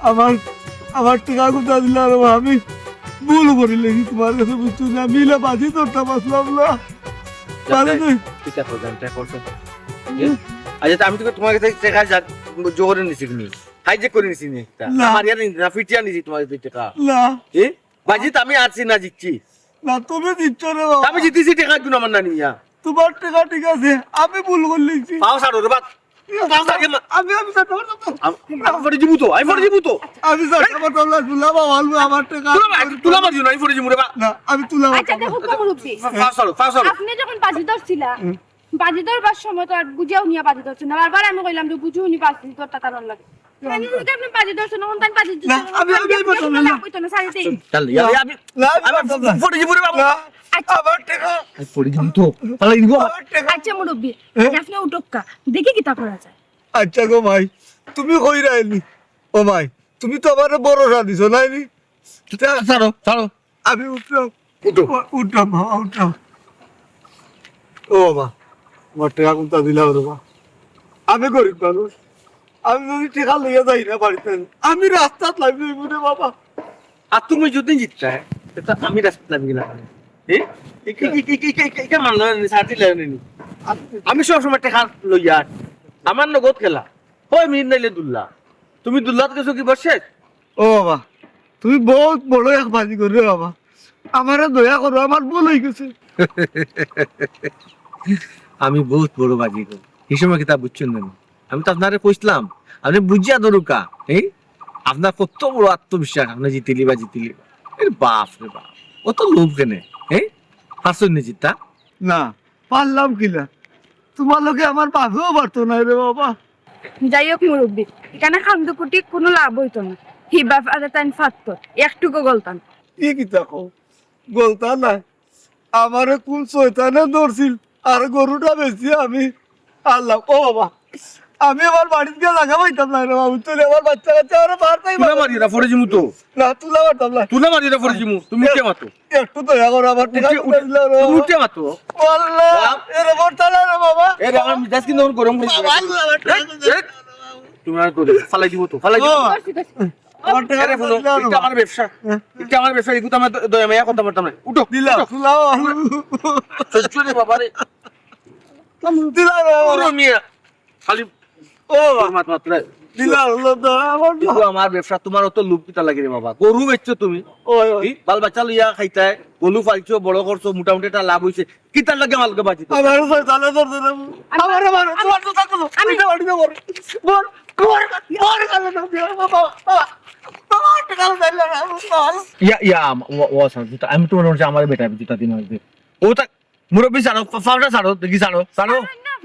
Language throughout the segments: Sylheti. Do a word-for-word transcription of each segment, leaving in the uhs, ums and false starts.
আমার, আমার টেকা কুনতা দিলা রে বা, আমি ভুল করিলিছি তুমার গেছে, বুঝছো নি? আমি ইলা বাজি ধরতাম পারছিলাম না। পারি নাই। ঠিক আছে, জান, টেকা করছো। এ? আচ্ছা, তে আমি তো তুমার গেছে টেকা জা-, জোর করি নিছি নি? হাইজেক করি নিছি নি একটা? না। আমার ইয়ার নিছি না, ফিটিয়া নিছি তুমার গেছে টেকা। না। এ? বাজিত আমি আরছি না জিতছি? না, তুমি জিতছো রে বাবা। আমি জিতিছি টেকা, কুন আমার না নিয়া। তুমার টেকা ঠিক আছে, আমি ভুল করিলিছি। পাও ছাড়ো রে বাপ। পাও ছাড়ো, মা- আমি, আমি ছাড়তাম পারতাম না। আম-, আমি পড়ি যিমু তো, আমি পড়ি যিমু তো। আমি ছাড়তাম পারতাম না, তুলা বাবা, আমার টেকা। তুলা মা-, তুলা মারিও না, আমি পড়ি যিমু রে বাপ। না, আমি তুলা আচ্ছা, মারতাম না। দেখো তো মুরব্বি, পা-, পাও ছাড়ো, পাও ছাড়ো। আপনে যখন বাজি ধরছিলা, হুম। বাজি ধরবার সময় তো আর বুঝিয়া হুনিয়া বাজি ধরছইন না। বারবার আমি কইলাম যে বুঝি হুনি বাজি ধরতা তারর লাগি। মানে, যদি আপনে বাজি ধরছইন, তখন তান বাজি না, ধরছইন, আমি, আমি, আমি পারতাম না। লাগতো না, ছাড়ি দেই। চল, ইয়া, আমি, না, আমি আমি পারতাম না। পড়ি যিমু রে বাবা। না, আচ্ছা। আমার টেকা। আমি পড়ি যিমু তো। ফালাই দিমু। আমার টেকা। আচ্ছা, মুরব্বি, হ্যাঁ? আপনে উঠউক্কা। দেখি কিতা করা যায়। আচ্ছা গো মাই, তুমি কইরায় নি। ও মাই, তুমি তো আমারে ভরসা দিছো, নায় নি? ছাড়ো, ছাড়ো। আমি উঠরাম। উঠো। উ-, উঠরাম বাবা, উঠরাম। ও বাবা, আমার টেকা কুনতা দিলাও রে বাবা। আমি গরিব মানুষ। আমি যদি টেকা লইয়া যাই না বাড়িত, আমি রাস্তাত লামি যাইমু রে বাবা। আর তুমি যদি জিততায়, তে আমি রাস্তাত লামি গেলাম। এ? এ-, এ-, এ-, এ-, এ-, এ-, এ-, এ-, মানলো না, ছাড় দিলে না নি। আমি সব সময় টেকা লইয়া, আমার নগদ খেলা। হয় মিনিট নাইলে দুল্লা। তুমি দুল্লাত গেছো কি বসে? ও বাবা, তুমি বউত বড় এক বাজিগর রে বাবা। আমারে দয়া করো, আমার ভুল অইগেছে। আমি বউত বড় বাজিগর। হি সময় কিতা বুঝছইন না নি? আমি তো আপনারে কইছলাম, আপনে বুঝিয়া ধরউক্কা, এই? আপনার কত বড় আত্মবিশ্বাস, আপনে জিতিলিবা, জিতিলিবা। এর বাপ রে বাপ, অত লোভ কেনে, এই? পারছইন নি জিততা? না, পারলাম কিলা? তুমার লগে আমার বাপেও পারতো নায় রে বাবা। যাই হোক মুরব্বি, ইখানে কান্দকুটি কুনু লাভ অইতো না। হি বাপ আরে তাইন ফাত্তর, একটুকু গলতা না। ই কিতা কও? গলতা নায়? আমারে কুন শয়তানে ধরছিল, আর গরুটা বেচি আমি আল্লাহ, ও বাবা, আমি আমার বাড়িত গিয়া জাগা পাইতাম না রে বাবা, তুই আমার বাচ্চা কাচ্চা আমারে মারতাই তুলা মারি না, পড়ি যিমু তো। না, তুলা মারতাম না। তুলা মারি না, পড়ি যিমু। তুমি কে মাতো? একটু দয়া করো, আমার টেকা উঠে, উঠে, দিলাও রে তুমি বাবা। উঠে মাতো। ও আল্লাহ, বাবা। এরে বর্তালা রে বাবা। এরে আমার মিজাজ কিন্তু এখন গরম অই গেছে। বাবা, আল্লাহ, আমার টেকা এই, এই, তুমি আর করে ফালাই দিমু তো, ফালাই দিমু। ও বাবা। আমার টেকা এরে হুনো, দিলাও রে এটা বাবা। আমার ব্যবসা। হ্যাঁ। এটা আমার ব্যবসা, এগুতো আমার দ-, দয়া মায়া করতাম পারতাম না। উঠো, দিলাও, উঠো। তুলাও। সহ্য রে বাবা রে। দিলাও রে বাবা। ওরে মিয়া, খালি ও বাবা। তোর মাত মাত্র। দিলাও, দিলাও, আমার কিন্তু আমার ব্যবসা, তুমার অত লোভ কিতা লাগে রে বাবা? গরু বেচছো তুমি। ওই, ওই। এই বাল বাচ্চা লইয়া খাইতায়, গরু পালছো, বড় করছো, মোটামুটি একটা লাভ অইছে। কিতার লাগি আমার লগে বাজি ধরছো? আমার তো তাহলে ধরছে না। আমার, আমার, আমার তো থাকো না। আমি এটা বাড়ি যাবো। বল, বল, বল, বল, বল, বাবা, বাবা, বাবা, একটা কালো দাঁড়িয়ে না, বাবা। ইয়া, ইয়া, আম-, ও, ও, আচ্ছা, জুতা, আমি তো মনে করছি আমার বেটা জুতা দিন আসবে। ও তা, মুরব্বি ছাড়ো, ফা-, ফাউটা ছাড়ো, দেখি ছাড়ো, ছাড়ো,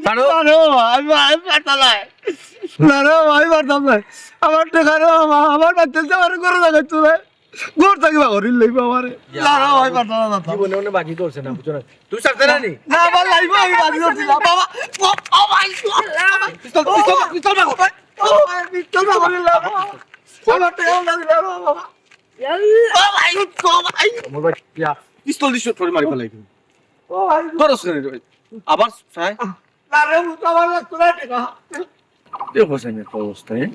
ছাড়ো। আরে বাবা, আমি, আমি পারতাম না। না রে বাবা, আমি পারতাম না। আমার টেকা রে বাবা, আমার বাচ্চা আমার ঘরে লাগাইতো না। ঘর থাকি বার করিল লইবা আমারে। ইয়া, না রে ভাই, পারতাম না, পারতাম না। জীবনে মনে বাজি ধরছে না, বুঝছো না? তুমি ছাড়তে না নি? না, আমার লাইফে আমি বাজি ধরছি না, বাবা। ও, ও ভাই, ও, পিস্তল, পিস্তল, পিস্তল মারো। ও ভাই, পিস্তল মারো, বাবা। আমার টেকা না দিলে, বাবা। ও ভাই, ও ভাই। আমার ভাই, ইয়া, পিস্তল দিয়ে শুট করে মারি ফেলাই তুমি। ও ভাই। ধরো সেখানে রে ভাই। আবার, হ্যাঁ? না রে, আমার লাগতো না টেকা। দেখো সেন একটা অবস্থা, হ্যাঁ?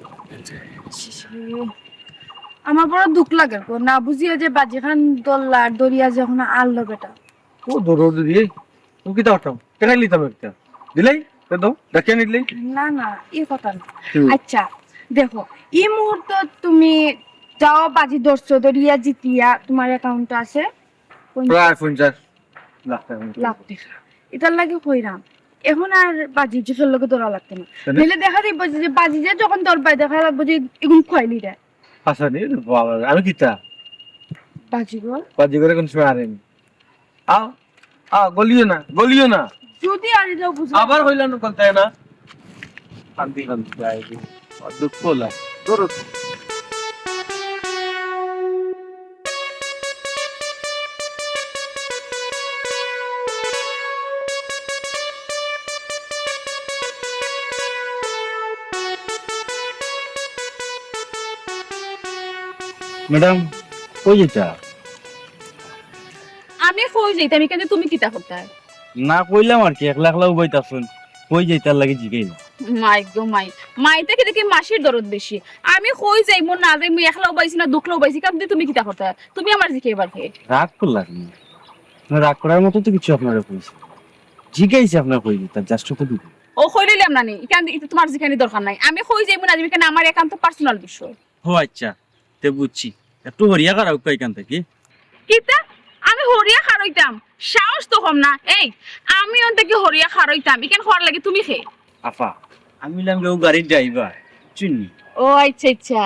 আমার বড় দুখ লাগে গো, না বুঝিয়া যে বাজিখান দল্লা আর দরিয়া যখন আনলো বেটা। ও ধরো দিদি, ও কিতা করতাম? টেকা নিতাম একটা। দিলাই? তে দাও, ডাকিয়া নিদিলাই? না, না, ই কথা না। হুম। আচ্ছা, দেখো, ই মুহূর্তে তুমি যাও বাজি ধরছো, দরিয়া জিতিয়া তুমার অ্যাকাউন্টে আছে পঞ্চাশ প্রায় পঞ্চাশ লাখ টাকা মতো। লাখ টাকা। ইতার লাগি কইরাম, এখন আর বাজি জিতর লগে ধরা লাগতো না। কেনে? নাইলে দেখা যাইব যে, যে বাজি যে যখন ধরবায়, দেখা লাগবো যে এগুন খুয়াইলি দেয়। আচ্ছা, নি, বাবা, আমি কিতা? বাজিগর? বাজিগরে কোন সময় আরেনি? আও, আও, গলিও না, গলিও না। যদি আর যাও বুঝো। আবার হইল না, বলতে না। শান্তি, শান্তি, যাই, দুঃখ লাগে। ধরো। ম্যাডাম, কই যাইতা? আমি কই যাইতাম, এখানে তুমি কিতা করতায়? না, কইলাম আর কি, একলা একলা উবাইতাছইন, কই যাইতার লাগি জিগাইলাম। মাই গো মাই, মাই থাকি দেখি মাসির দরদ বেশি। আমি কই যাইমু না যাইমু, একলাও পাইছি না দুখলাও পাইছি, কাম দিয়ে তুমি কিতা করতা? তুমি আমার জিকাইবার কে? রাগ করলা কেনে? না, রাগ করার মতো তো কিছু আপনারে কইছি। জিকাইছি আপনারে কই দিতা, just তো দিতা। ও কই লইলাম না নি, ইখান দি-, ইতা তোমার জিকানি দরকার নাই। আমি কই যাইমু না যাইমু, ইখান আমার একান্ত personal বিষয়। ও আচ্ছা, তে বুঝছি। একটু হরিয়া খাড়াউক্কা ইখান থাকি। কিতা? আমি হরিয়া খাড়াইতাম? সাহস তো কম না। এই, আমি অন থাকি হরিয়া খাড়াইতাম, ইখান কওয়ার লাগি তুমি কে? আফা, আমি অইলাম গিয়া অউ গাড়ির driver, চিনি? ও আচ্ছা আচ্ছা,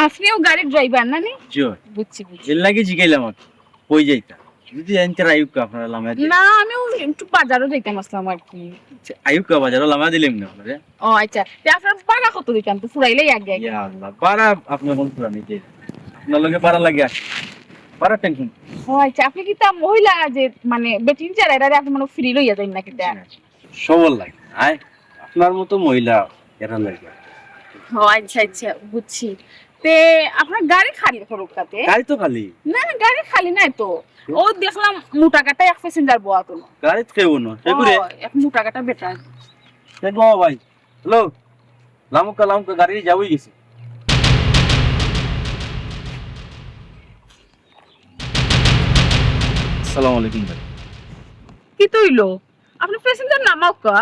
আপনিও গাড়ির driver না নি? জি। বুঝছি বুঝছি। এর লাগি জিকাইলাম আর কি, কই যাইতা? যদি আনতে আইউক্কা আপনারে লামাই দিলাম। না, আমি অউ একটু বাজারো যাইতাম আছলাম আর কি। আচ্ছা, আইউক্কা বাজারো লামাই দিলাম না আপনারে। ও আচ্ছা, তে আপনার ভাড়া কত দিতাম? তো ফুরাইলেই আগে আগে। ইয়া আল্লাহ, ভাড়া আপনে কোন ফুরানি দে? আপনার লগে ভাড়া লাগে আর। ভাড়া tension। ও আচ্ছা, আপনে কিতা মহিলা যে মানে বেটিন যারা এরারে আপনে মানে free লইয়া যাইন না কিতা? জি না। সবর লাগে। আয়, আপনার মতো মহিলা এরা লাগে। ও আচ্ছা আচ্ছা, বুঝছি। তে আপনার গাড়ি খালি করুক কাতে? গাড়ি তো খালি। না, গাড়ি খালি নাই তো। ও দেখলাম মোটা কাটা এক passenger বওয়া তো না। গাড়িত কেউ না। ও, এক মোটা কাটা বেটা। দেখো ভাই, হ্যালো, লামুক্কা, লামুক্কা, গাড়ি যাওয়াই গেছে। আসসালামু আলাইকুম ভাই। কিতা অইলো? আপনে passenger নামাউক্কা।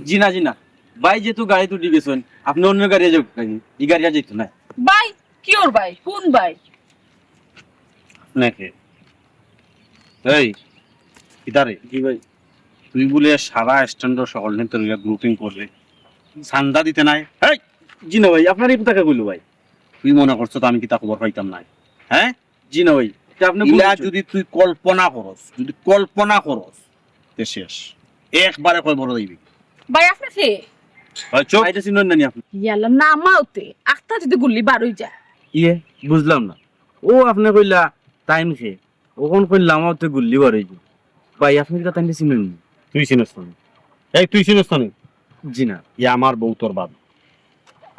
জি না, জি না। ভাই যেহেতু গাড়িত উঠি গেছইন, আপনে অন্য গাড়ি যাউক্কা, ই গাড়ি আর যাইতো না। ভাই, কিওর ভাই? কোন ভাই? আপনাকে। এই, কিতা রে? জি ভাই। তুই বুলে সারা স্ট্যান্ডর সকলরে তোর লইয়া grouping কররে। চান্দা দিতে নাই? এই! জি না ভাই, আপনারে ই কথা কে কইলো ভাই? তুই মনে করছস তো আমি কিতা খবর পাইতাম নায়? হ্যাঁ? জি না ভাই, ইটা আপনে ভুল ইলা বুঝছইন। যদি তুই কল্পনা করস, যদি কল্পনা করস, তে শেষ। একবারে কয় বড় যাইবি। ভাই, আপনে কে? ভাই, চুপ। ভাই, ইটা চিনইন না নি আপনে? ইয়াল্লা, নামাউতে। আখতা যদি গুল্লি বার অই যায়। ইয়ে, বুঝলাম না। ও আপনে কইলা, তাইন কে? অখন কইলাম, অতে গুল্লি বার অইবো। ভাই, আপনে কিতা তাইনরে চিনইন নি? তুই চিনস না নি? এই, তুই চিনস না নি? জি না। ইয়া আমার বউ তোর বাদ।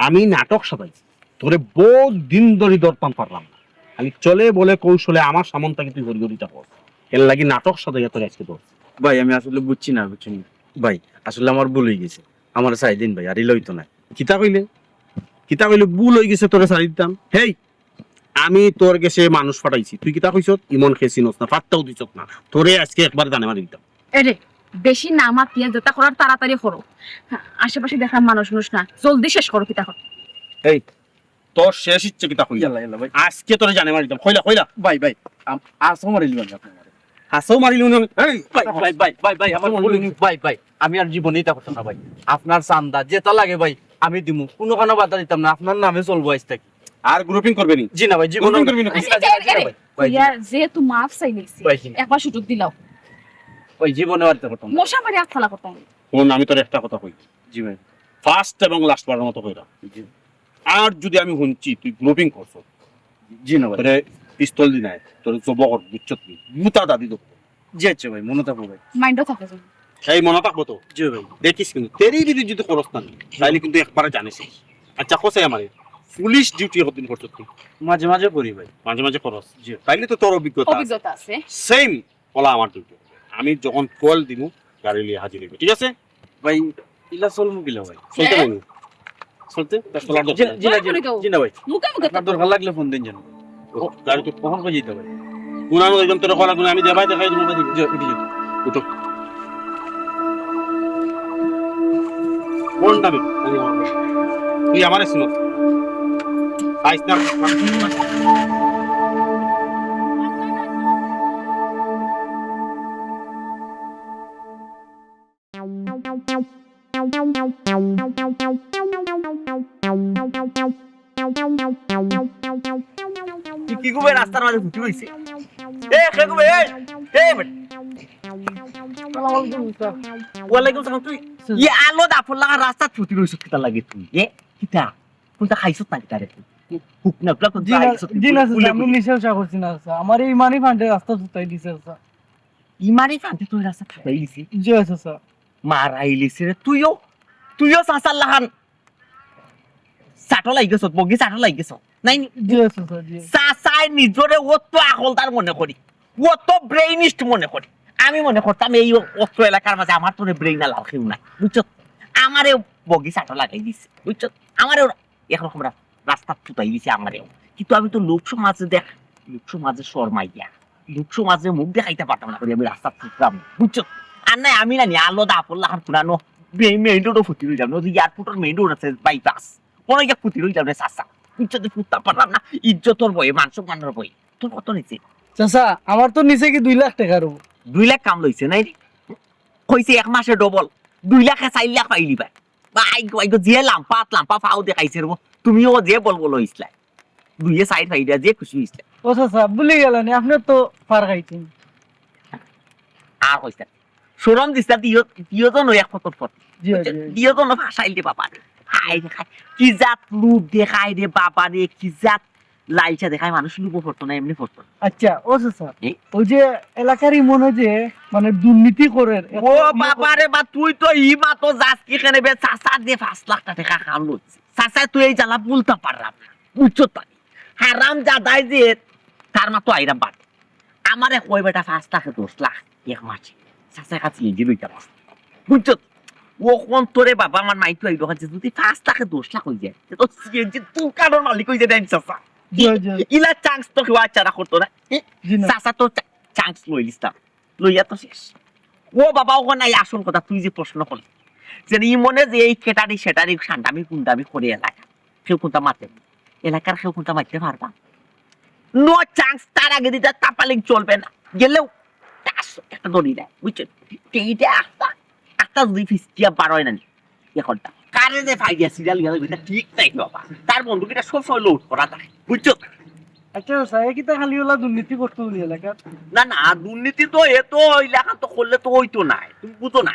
আমি নাটক সাজাইছি। তোরে বউত দিন ধরি ধরতাম পারলাম না। খালি চলে বলে কৌশলে আমার সামন থাকি তুই হরি হরি থাকস। এর লাগি নাটক সাজাইয়া তোরে আজকে ধরছি। ভাই, আমি আসলে বুঝছি না, বুঝছইন নি? ভাই, আসলে আমার ভুল অই গেছে। আমারে ছাড়ি দিন ভাই, আর ইলা অইতো নায়। কিতা কইলে? কিতা কইলে ভুল অই গেছে তোরে ছাড়ি দিতাম? হেই, আমি তোর গেছে মানুষ পাঠাইছি, তুই কিতা কইছস? ইমন কে চিনস না, পাত্তাও দিছস না, তোরে আজকে একবারে জানে মারি দিতাম। এরে, বেশি না মাতিয়া যেটা করার তাড়াতাড়ি করো, আশেপাশে দেখলাম মানুষ মানুষ না, জলদি শেষ করো কিতা কর। এই, তোর শেষ ইচ্ছে কিতা কইলা? ইয়াল্লা, ইয়াল্লা ভাই। আজকে তোরে জানে মারি দিতাম, কইলা, কইলা। ভাই, ভাই, আম-, আসো মারিলি মানে আপনে আমারে। হাছাউ মারিলি উনি, এই, ভাই, ভাই, ভাই, ভাই, ভাই, আমার ভুল অই গেছে। ভাই, ভাই, আমি আর জীবনে ইটা করতাম না, ভাই। আপনার চান্দা যেটা লাগে, ভাই, আমি দিমু। কুনুখানো বাধা দিতাম না, আপনার নামে চলবো আইজ থাকি। আর grouping করবে নি? জি না, ভাই, জীবনে grouping করবি না? জি না, জি না, জি না, ভাই। ভাই, জি না। ইয়া, যেহেতু মাফ চাই নিছি, জি না। একটা সুযোগ দিলাও। ভাই, জীবনে আর ইটা করতাম না। মশা মারি আতফালা করতাম। হুন, আমি তোরে একটা কথা কই। জি ভাই। First এবং last বারর মতো কইরাম। জি। আর যদি আমি হুনছি তুই grouping করছস, জি না ভাই। তোরে পিস্তল দি নায়, তোরে জবো কর, বুঝছত নি? মুতা দাদি দেবো। জি আচ্ছা ভাই, মনো থাকবো ভাই। মাইন্ডও থাকে যেন। এই মনো থাকবো তো? জি ভাই। দেখিস কিন্তু, তেরি বিদি যদি করস না, তাইলে কিন্তু একবারে জানিস। আচ্ছা, কও চাই আমারে, পুলিশ ডিউটি কতদিন করছস তুই? মাঝে মাঝে করি ভাই। মাঝে মাঝে করস? জি। তাইলে তো তোর অভিজ্ঞতা আছে। অভিজ্ঞতা আছে। Same। ওলা আমার duty। আমি যখন কল দিমু, গাড়ি লইয়া হাজির অইবে, ঠিক আছে? ভাই, ইলা চলমু কিলা ভাই? চলতে হ্যাঁ? নাইনি? চলতে? তা চলার দরকার জি, নাই। জি না, জি না, জি না ভাই। মুখে মুখে আপনার দরকার লাগলে ফোন দিন যেন। ও, গাড়ি তো কখন কই যাইতে ভাই? কোন আমি একদম তোর কলা গুণ আমি দেবাই দেখাই দিমু ভাই। জি, উঠি যাও। উঠো। কোন নামে? তুই আমারে চিনস। আইস না। কি, কি গো ভাই, রাস্তার মাঝে ফুটি রইছে? এ, কে গো ভাই, এই, এই বেটা। আসসালামু আলাইকুম, স্যার। ওয়ালাইকুম সালাম। তুই ই আলো দাফর লাগা রাস্তাত ফুটি রইছস কিতা লাগি তুই? এ, কিতা? কোনটা খাইছস না কিতা রে তুই? হুক না, কোনটা জি না, খাইছস তুই? জি না, স্যার, আমি নিশা উশা করছি না, স্যার। আমার এই মানি ফান্ডে রাস্তা ফুটাই দিছে, স্যার। ইমারি ফান্ডে তোর রাস্তা ফাটাই দিছে? জি, স্যার, স্যার। মারাই লিছে রে, তুইও, তুইও চাচার লাখান চাটো লাগি গেছত, বগি চাটো লাগি গেছত। নাই নি? জি, স্যার, স্যার, জি। চাচায় নিজরে অত আকলদার মনে করি, অত brainist মনে করি। আমি মনে করতাম এই অত্র এলাকার মাঝে আমার তোরে brain আলার কেউ নাই, বুঝছো? আমারে বগি চাটো লাগাই দিছে, বুঝছো? আমারে ওরা একরকম রা-, রাস্তাত ফুটাই দিছে আমারেও। কিন্তু আমি তো লোক সমাজে দেখ, লোক সমাজে শরমাইয়া, লোক সমাজে মুখ দেখাইতাম পারতাম না করি আমি রাস্তাত ফুটতাম, বুঝছো? আর নাই আমি না নি আলো দা পড়লা আর পুরানো মেইন রোডও ফুটি রইলাম না, ওই যে এয়ারপোর্টের মেইন রোড আছে, বাইপাস, কোন গিয়া ফুটি রইলাম রে চাচা, বুঝছো? যে ফুটতাম পারলাম না, ইজ্জতর বয়ে, মান সম্মানের বয়ে। তোর কত নিছে? চাচা, আমার তো নিছে কি দুই লাখ টেকা রবো। দুই লাখ কাম লইছে নাই রে? কইছে এক মাসে ডবল, দুই লাখে চাইর লাখ পাইলি ভাই। ভাই গো, ভাই গো, যে লাম্পাত লাম্পা ফাও দেখাইছে রে, তুমিও যে বল বল হইছলা, দুইয়ে চাইর পাইলা, যে খুশি হইছলা। ও চাচা, ভুলি গেলানি, আপনি তো ফার খাইছেন। আর কইছ না। শরম দিছ না, দিও, দিও তো নয় এক ফটর ফট। জি, জি। দিও তো না ফাঁসাইল রে বাবা রে। হায় রে, হায়। কি জাত লোক দেখায় রে বাবা রে, কি জাত লালচা দেখায় মানুষ, লোভও পড়তো না, এমনি পড়তো না। আচ্ছা, ও চাচা, এ? ওই যে এলাকারই মনে হয় যে, মানে, দুর্নীতি করে, এত ও ইয়ে বাবা করে। রে বা, তুই তো ই মাতো যাস কি কেনে বে, চাচা যে পাঁচ লাখ টেকা কাম লইছে। চাচা, তুই এই জ্বালা বলতে পারলাম না। বুঝছো তো? হারাম জাদায় যে, তার মা তো আইরাম বাদ। আমারে কয় বেটা পাঁচ লাখে দশ লাখ এক মাসে। চাচার কাছে এই যে লইতাম। বুঝছো? ও কোন তোরে বাবা, আমার মাই তো এই দোকান যদি পাঁচ লাখে দশ লাখ হয়ে যায়, তো সিএনজি দোকানের মালিক হয়ে যায়, চাচা। জি, জি। ইলা চান্স তো কেউ আর চারা করতো না। এ, জি না। চাচা তো চা-, চান্স লইলিস না। লইয়া তো শেষ। ও বাবা, ওখানে এই আসল কথা তুই যে প্রশ্ন করলি, যে ই মনে যে এই ক্যাটারি সেটারি সান্ডামি কুন্ডামি করে এলাকা, কেউ কোনটা মারতে পারে? এলাকার কেউ কোনটা মারতে পারবা? নো চান্স, তার আগে দিতে তাপালিং চলবে না। গেলেও তার সাথে একটা দড়ি দেয়, বুঝছো? এইটা একটা, একটা যদি ফিস্টিয়া বার হয় না নি, এখনটা কারে যে ফাইডিয়া সিরিয়াল গেল, এটা ঠিক নাই বাবা। তার বন্দুক এটা সব সময় লোড করা থাকে, বুঝছো? আচ্ছা, স্যার, এ কিতা খালি ওলা দুর্নীতি করতো নি এলাকার? না, না, দুর্নীতি তো এ তো এলাকা তো করলে তো হইতো না, তুমি বুঝো না।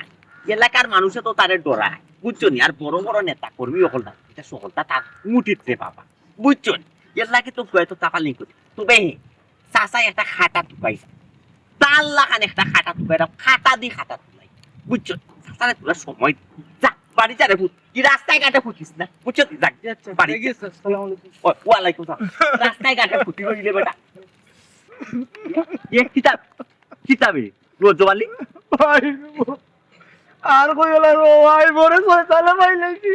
এলাকার মানুষে তো তারে ডরায়, বুঝছো নি? আর বড় বড় নেতা কর্মী অকল না, এটা সকলটা তার মুঠিত রে বাবা, বুঝছো নি? এর লাগে তো কয় তো টাকা লিঙ্ক করে। তবে চাচায় একটা খাটা তুকাইছে, তার লাখান একটা খাটা তুকাই, খাটা দি খাটা তুলাই, বুঝছো? চাচারে তোরা সময় দে। যা, বাড়ি যা রে পুত, কি রাস্তায় ঘাটে ফুটিস না, বুঝছো? যা, আচ্ছা, বাড়ি ঠিক যা। আছে, আসসালামু আলাইকুম। ও, ওয়ালাইকুম সালাম। রাস্তায় ঘাটে ফুটি রইলে বেটা। এ কিতাব, কিতাবে, রোজবালি? ভাই, আর কই গেল রে ভাই, বড় শয়তানে পাইলাইছি।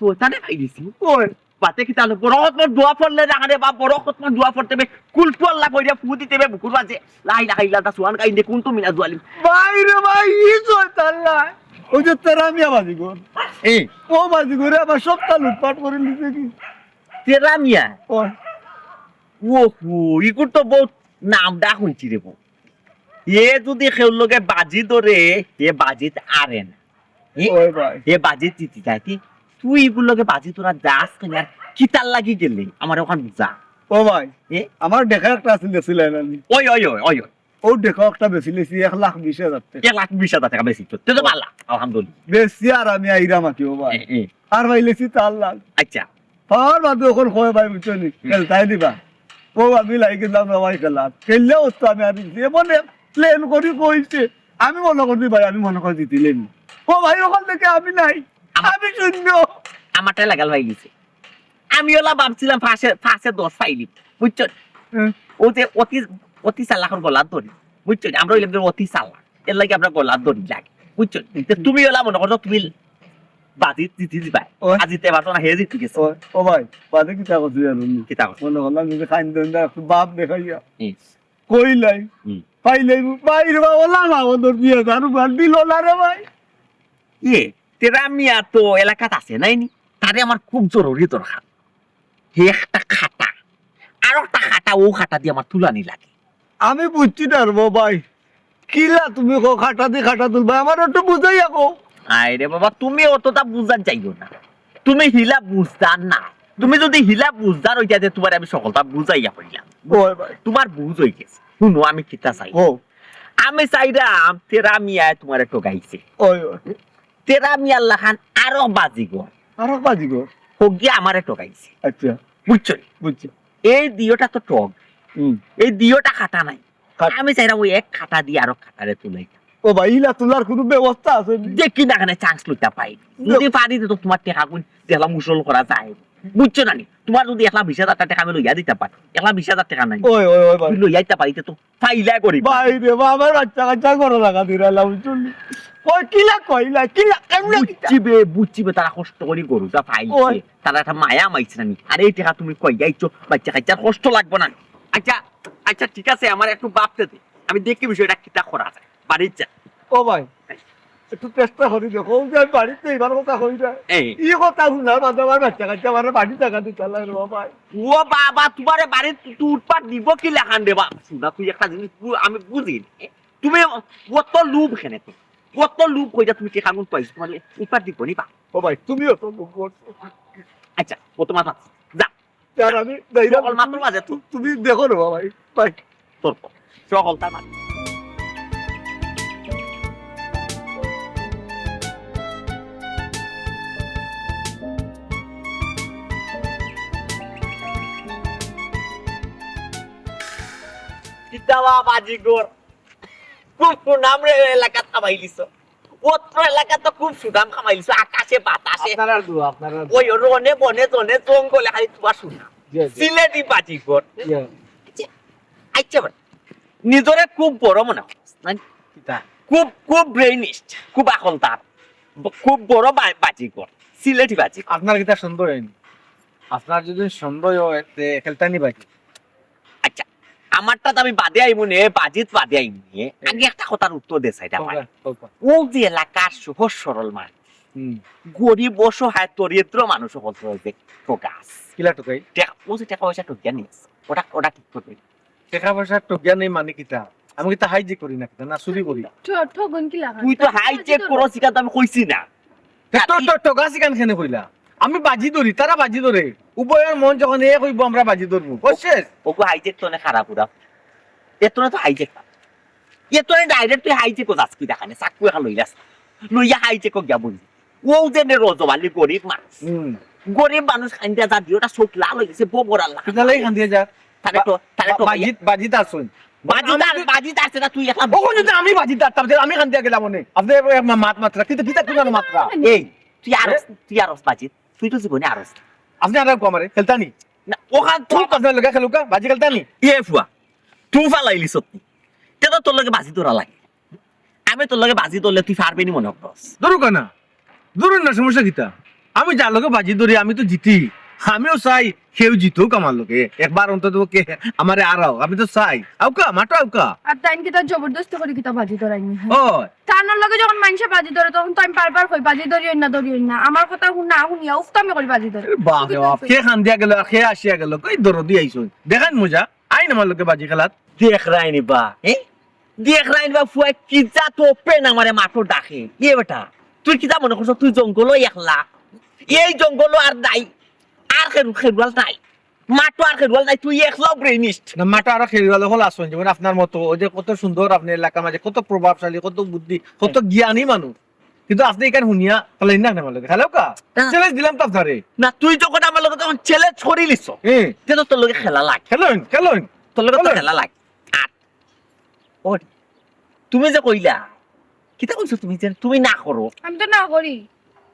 শয়তানে পাইলিছি? ওই। বাতে কিতা হলো? বড় হতমর দোয়া পড়লে না রে বাপ, বড় হতমর দোয়া পড়তে হবে। কুলটু আল্লাহ কইরা ফু দিতে হবে বুকুর মাঝে। লা ইলাহা ইল্লাল্লাহ, সুবহানাকা ইন্নী কুনতু মিনাজ জালিমিন। ভাই রে ভাই, ই শয়তান লাই। ওই যে তেরা মিয়া বাজিগর। এ। ও বাজিগরে আবার সবটা লুটপাট করে নিছে কি? তেরা মিয়া? ও। ওহো, ইগুর তো বহুত নাম ডাক হইছি রে বউ। এ যদি কেউর লগে বাজি ধরে, এ বাজিত আরে না। এ, ওই ভাই। এ বাজিত জিতি যায়। কি? তুই ইগুর লগে বাজি ধরা যাস কেনে আর কিতার লাগি গেলে? আমার ওখান বুঝা। ও ভাই, এ? আমার দেখা একটা আছিল, গেছিলেন আমি। ওই, ওই, ওই, ওই, ওই। ও দেখা একটা বেশি লেছি এক লাখ বিশ হাজার টাকা। এক লাখ বিশ হাজার টাকা বেশি তো। তুই তো পারলা, আলহামদুলিল্লাহ। বেশি আর আমি আইরাম আছি, ও ভাই। এ, এ। আর ভাই লেছি চার লাখ। আচ্ছা। পাওয়ার বাদে ওখান কয় ভাই, বুঝছো নি? হুম। খেলতাই দিবা। ও আমি লাগি গেলাম না ভাই খেলা। খেললেও তো আমি আর এমন প্ল্যান করি কইছে। আমি মনে করি ভাই, আমি মনে করি জিতিলেন। ও ভাই, ওখান থেকে আমি নাই। আমার আমি শূন্য। আমারটাই লাগাল হয়ে গেছে। আমি ওলা ভাবছিলাম পাঁচে, পাঁচে দশ পাইলি। বুঝছো? হুম। ও যে অতি, অতি চালাকর গলার দড়ি। বুঝছো? আমরা হইলাম যে অতি চালাক। এর লাগি আমরা গলার দড়ি লাগে। বুঝছো? তো তুমি ওলা মনে করছো তুমি বাজি জিতি দিবা। ও। আর জিতে পারতো না, হে জিতি গেছে। ও, ও ভাই, বাদে কিতা করছি জানো নি? কিতা করছি? মনে করলাম যে খাইন দইন দা একটু বাপ দেখাইয়া। হুম। কইলাই। হুম। পাইলাই, ভাই রে বাবা, ওলা মা ওদের দিয়ে দারু বান দিল না রে ভাই। ইয়ে, তেরা মিয়া তো এলাকাত আছে, নাই নি? তারে আমার খুব জরুরি দরকার। হে একটা খাটা, আর একটা খাটা, ও খাটা দিয়ে আমার তুলানি লাগে। আমি বুঝছি না রে ভাই, কিলা তুমি কো খাটা দি খাটা তুলবা, আমার একটু বুঝাইয়া কো। আরে বাবা, তুমি অতটা বুঝার যাইও না, তুমি হিলা বুঝদার না। তুমি যদি হিলা বুঝদার হইতা, তে তোমার আমি সকলটা বুঝাইয়া কইলাম। ওই ভাই। তোমার বুঝ হই গেছে। শুনো, আমি কিতা চাই? ও। আমি চাইরাম, তেরা মিয়ায় তোমারে ঠগাইছে। ওই, ওই। তেরা মিয়ার লাখান আরো বাজিগর। আরো বাজিগর? হগিয়া আমারে ঠগাইছে। আচ্ছা। বুঝছো? বুঝছি। এই দিওটা তো ঠগ। হুম। এই দিওটা খাটা নাই। খাট- আমি চাইরাম ওই এক খাটা দিয়ে আরো খাটারে তুলাই। ও ভাই, ইলা তুলার কোনো ব্যবস্থা আছে নি? দেখি না কেনে চান্স লইতা পাই। দেও। যদি পারি তো তোমার টেকা গুন দেখলাম উসুল করা যায়। বুঝছো না নি? তুমার যুদি একলা বিশ হাজার টেকা আমি লইয়া দিতাম পারি, একলা বিশ হাজার টেকা নাই। ওই, ওই, ওই ভাই। তুই লইয়া দিতাম পারি, তে তো ফাইলা করি। ভাই রে বা, আমার বাচ্চা কাচ্চা ঘরো লাগা দিরাইলাম, বুঝছনি? ওই কিলা কইলা, কিলা, কেমনে কিতা? বুঝছি বে, বুঝছি বে, তারা কষ্ট করি গরুটা পাইছে। ওই। তারা একটা মায়া মাইছে না নি। আরে এই টেকা তুমি কই যাইছো, বাচ্চা কাচ্চার কষ্ট লাগবো না। আচ্ছা, আচ্ছা, ঠিক আছে, আমার একটু ভাবতে দে। আমি দেখি বিষয়টা কিতা করা যায়। বাড়িত যা। ও ভাই, একটু চেষ্টা করি দেখো, ওই যে আমি বাড়িত যাইবার কথা কই না। এই। ই কথা হুনার বাদে আমার বাচ্চা কাচ্চা আমার বাড়িত জাগা দিতা লাগে রে ভাই। ও বাবা, তুমারে বাড়িত তুই উৎপাত দিব কি লাখান রে বাবা? শুনা, তুই একটা জিনিস বু-, আমি বুঝি না। তুমি অত লোভ কেনে তো? অত লোভ কইরা তুমি টেকা গুন পাইছো, তুমারে উৎপাত দিব নি বা? ও ভাই, তুমিও তো লোভ করছো। আচ্ছা, ও তোমার কথা। যা। আর আমি যাইরাম। সকল মাত্র বাজে তো। তুমি দেখো রে ভাই, ভাই। তোর তো। সকল তার মাঝে। কিতা বা বাজিগর। খুব সুনাম রে এলাকাত কামাইলিছো। অত্র এলাকাত তো খুব সুনাম কামাইলিছো, আকাশে বাতাসে। আপনারার দোয়া, আপনারার দোয়া। ওই রনে বনে জনে জঙ্গলে খালি তুমার সুনাম। জি, জি। সিলেটি বাজিগর। জি। আচ্ছা, আচ্ছা, নিজরে খুব বড় মনে করস, না? কিতা? খুব, খুব brainist, খুব আকলদার, ব-, খুব বড় বা-, বাজিগর, সিলেটি বাজিগর। আপনার কিতা সুন্দর হয়নি? আপনার যদি সুন্দর হয়, তে খেলতানি বাজি। আচ্ছা, আমারটা তো আমি বাদে আইমু নে, বাজিত বাদে আইমু নে। এ। আগে একটা কথার উত্তর দে চাই, এটা কও, ভাই। কও, কও। ও যে এলাকার সহজ সরল মানুষ, হুম। গরিব, অসহায়, দরিদ্র মানুষ সকল তো যে ঠগাস। কিলা ঠগাই? টেকা, ও যে টেকা পয়সা ঠকিয়া নিস, ওটা, ওটা ঠিক করবে। টেকা পয়সা ঠকিয়া নেই মানে কিতা? আমি কিতা হাইজেক করি না কিতা? না চুরি করি? ঠ-, ঠগন কিলা খান? তুই তো হাইজেক করস, ইখান তো আমি কইছি না। তে তো, তো, তো গাছ ইখান কেনে কইলা? আমি বাজি ধরি, তারা বাজি ধরে। উভয়ের মন যখন এক হইব, আমরা বাজি ধরবো। বস শেষ। ওগো হাইজেক তো অনেক খারাপ উড়া। এত না তো হাইজেক না। এত না direct তুই হাইজেক ও যাস কি দেখানে? চাকু এখান লইলাস। লইয়া হাইজেক ও গিয়া বলি। ও যে নে রজব আলী গরিব মানুষ। হুম। গরিব মানুষ খান্দিয়া যা দিও, ওটা চোখ লাল হয়ে গেছে, ববর আল্লাহ। কিতা লাগি খান্দিয়া যা? তারে তো, তারে বা-, তো বাজিত, বাজিত আর শুন। বাজিত আমি আর, তো বাজিত আর সেটা তুই একলা ও, কোন যদি আমি বাজিত আর, তাহলে আমি খান্দিয়া গেলাম মনে। আপনি এবার মা-, মাত মাত্রা, কিতা, কিতা, কিতা মাত্রা? এই, তুই আর এ? তুই আর বাজিত, তুই তো জীবনে আর আপনি আর আমারে খেলতানি? না, ওখান তো তুই আপনার লগে খেলুকা, বাজি খেলতানি? এ ফুয়া, তুই ফালাইলি সত্যি। তে তো তোর লগে বাজি ধরা লাগে। আমি তোর লগে বাজি ধরলে তুই পারবি নি মনে করস? ধরুকা না, ধরুন না, সমস্যা কিতা? আমি যার লগে বাজি ধরি, আমি তো জিতি। আমিও চাই কেউ জিতুক আমার লগে, একবার অন্তত কে আমারে আরাও, আমি তো চাই। আউকা, মাঠো আউকা। আর তাইন কিতা জবরদস্তি করি কিতা বাজি ধরাইনি, হ্যাঁ? ও। তানোর লগে যখন মাইনষে বাজি ধরে, তখন তো আমি বারবার কই, "বাজি ধরিও না, ধরিও না।" আমার কথা হুন-, না হুনিয়া উফতামি করি বাজি ধরে। এ বাপ রে বাপ, কে খান দিয়া গেল আর কে আসিয়া গেল, কই দরদি আইছইন। দেখেন মজা, আইন আমার লগে বাজি খেলাত। দেখরায়নি বা, এ? দেখরায়নি বা ফুয়া কি জাত open আমারে মাঠো ডাকে। এ বেটা, তুই কিতা মনে করছস তুই জঙ্গলো একলা? এই জঙ্গলো আর নাই, আর খেরু-, খেরুয়াল নাই। মাঠো আর খেরুয়াল নাই, তুই একলাও brainist। না, মাঠো আরো খেরুয়াল হল আসুন, যেমন আপনার মতো, ওই যে কত সুন্দর আপনি এলাকার মাঝে, কত প্রভাবশালী, কত বুদ্ধি, কত জ্ঞানী মানুষ। কিন্তু আপনি এখানে হুনিয়া, তাহলে না, না, মানে, হ্যালো কা? না। Challenge দিলাম তো আপনারে। না, তুই যখন আমার লগে তখন challenge করি লিছ। হ্যাঁ। তে তো তোর লগে খেলা লাগে। খেলইন, খেলইন। তোর লগে তো খেলইন। খেলা লাগে। আর, ওই, তুমি যে কইলা, কিতা কইছো তুমি যে তুমি না করো? আমি তো না করি।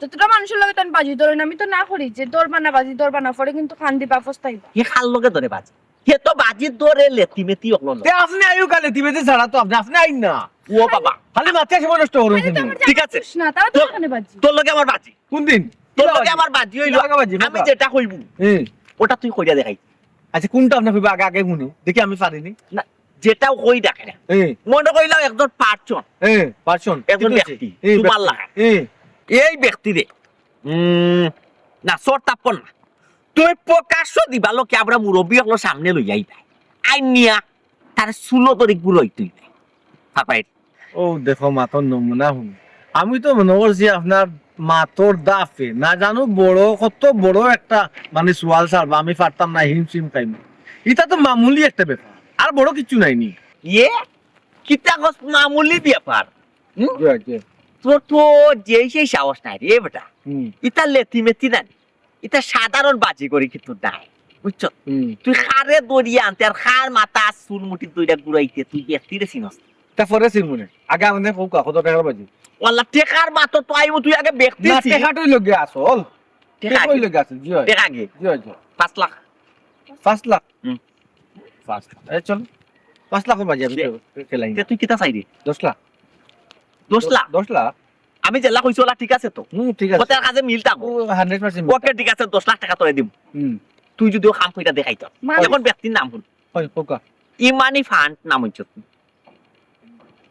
যতটা মানুষের লগে তো আমি বাজি ধরি না, আমি তো না করি যে ধরবা না বাজি, ধরবা না, পরে কিন্তু খান দিবা, পস্তাইবা। হে কার লগে ধরে বাজি? হে তো বাজি ধরে লেতি মেতি অকল লগে। তে আপনি আইও কা লেতি মেতি ছাড়া তো আপনি, আপনি আইন না। ও বাবা। খালি মাথা সময় নষ্ট করুন খালি তো শুধু। আমার ঠিক আছে। জানা না, তারা তো তোর, এখানে বাজি। তোর লগে আমার বাজি। কোন দিন? তোর কিলা লগে বাজি? আমার বাজি হইলো। কিলা বাজি? আমি বাবা। যেটা কইবো, হুম। ওটা তুই কইরা দেখাই। আচ্ছা, কোনটা আপনি কইবা আগে, আগে শুনি। দেখি আমি পারিনি। না, যেটাও কই দেখে না। হুম। মনে কইলাম একজন person। হুম, person। একজন ঠিক আছে। ব্যক্তি। হুম, তোমার ব্যক্তি। লাগা। হুম। এই ব্যক্তিরে। উম, না, সর তাপ্পর না। তুমি প্রকাশ্য দিবা লোকে আমরা মুরব্বী অকলর সামনে লইয়া আইবা। আইনিয়া তারে চুলো ধরি ঘুরাই তুই। তারপরে ও দেখো মাতর নমুনা হুন। আমি তো মনে করছি আপনার মাতর দাফে না জানো বড়, কত বড় একটা মানে সোয়াল ছাড়বা, আমি পারতাম না, হিমশিম খাইমু। এটা তো মামুলি একটা ব্যাপার, আর বড় কিছু নাই নি। ইয়ে? কিতা কস মামুলি ব্যাপার? হুম? জি, জি। তোর তো যেই সেই সাহস নাই রে বেটা। হুম। ইতা লেতি মেতি না। ইতা সাধারণ বাজি করি কিন্তু নাই, বুঝছো? হুম। তুই কারে ধরিয়া আনতে আর কার মাথা চুল মুঠি ধরিয়া ঘুরাইতে তুই ব্যক্তিরে চিনস না। তা পরে চিনমু নে। আগে আমাদের কউকা, কত টেকার বাজি? ওয়াল্লা টেকার মাতো তো আইবো, তুই আগে ব্যক্তি না, চিন। টেকাটাই লগে আসল। টেকা আগে। কই লগে আছে? জি অয়। টেকা আগে। জি অয়, জি অয়। পাঁচ লাখ। পাঁচ লাখ? হুম। পাঁচ লাখ। এই চল। পাঁচ লাখ বাজি আমি দে। তো খেলাই। তে তুই কিতা চাইরে? দশ লাখ। দশ লাখ? দশ লাখ? আমি যেলা কইছি ওলা ঠিক আছে তো? হুম, ঠিক আছে। কথার কাজে মিল থাকবো। ও, hundred percent মিল ওকে, থাকবো। ঠিক আছে, দশ লাখ টেকা তোরে দিমু। হুম। তুই যুদি ও কাম কইরা দেখাইতে। মানে? এখন ব্যক্তির নাম হুন। অয়, কউক্কা। ইমানি ফান্ড নাম অইছে।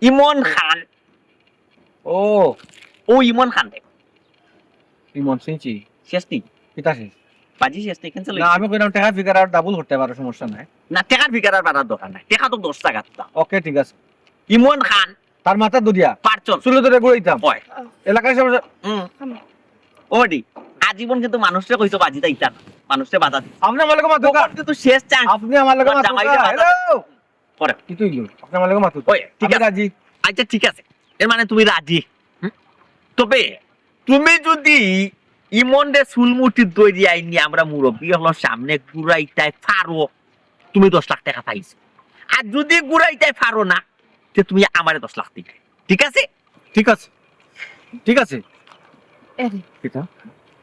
ইমন খান। ও। ও ইমন খান রে। ইমন চিনছি। শেষ নি? কিতা শেষ? বাজি শেষ নি, cancel না, অইছে। আমি কইলাম টেকার figure আর double করতে পারো, সমস্যা নাই। না, টেকার figure আর বাড়ার দরকার নাই। টেকা তো দশ জাগাত। ওকে, ঠিক আছে। ইমন খান। তার মাথা ধরিয়া পারছন। চুলো ধরে ঘুরাইতাম। অয়। এলাকায় সব হুম। ও বেটি, আজীবন কিন্তু মানুষরে কইছো বাজি যাইতা না। মানুষরে বাধা দিছ। আপনি আমার লগে মাতুক্কা। কিন্তু শেষ chance। আপনি আমার লগে আমার মাতুক্কা। জামাইরে বাধা হ্যালো। করে। কিতা অইলো? আপনি আমার লগে মাতুক্কা। ওই, ঠিক আমি আছে। রাজি। আচ্ছা, ঠিক আছে। এর মানে তুমি রাজি। হুম? তবে তুমি যুদি ইমনরে চুলমুঠি ধরি আইনি আমরা মুরব্বি অকলর সামনে ঘুরাইতায় পারো, তুমি দশ লাখ টেকা পাইছো। আর যুদি ঘুরাইতায় পারো না, তে তুমি আমারে দশ লাখ দিবায়। ঠিক আছে? ঠিক আছে। ঠিক আছে। এরে, কিতা?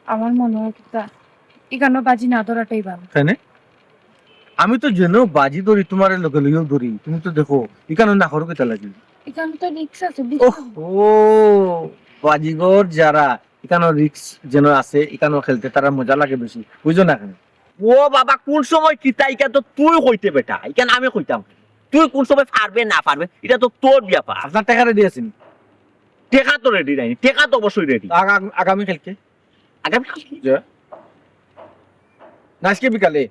আমার মনে অয় কিতা, ইখানো বাজি না ধরাটাই ভালা। কেনে? আমি তো যেন বাজি ধরি, তুমারে লগে লইয়াউ ধরি। তুমি তো দেখো, ইখানো না করো কিতা লাগি? ইখানো তো risk আছে, বুঝছো? ওহ, ও, বাজিঘর যারা, ইখানো risk যেন আছে, ইখানো খেলতে তারার মজা লাগে বেশি। বুঝো না কেনে? ও বাবা, কুন সময় কিতা, ইখান তো তুই কইতে বেটা, ইখান আমি কইতাম। তুই কুন সময় পারবে না পারবে, ইটা তো তোর ব্যাপার। আপনার টেকা ready আছে নি? টেকা তো ready নাই, টেকা তো অবশ্যই ready। আগ-, আগ-, আগামী কালকে? আগামী কালকে? জি। না, আজকে বিকালে?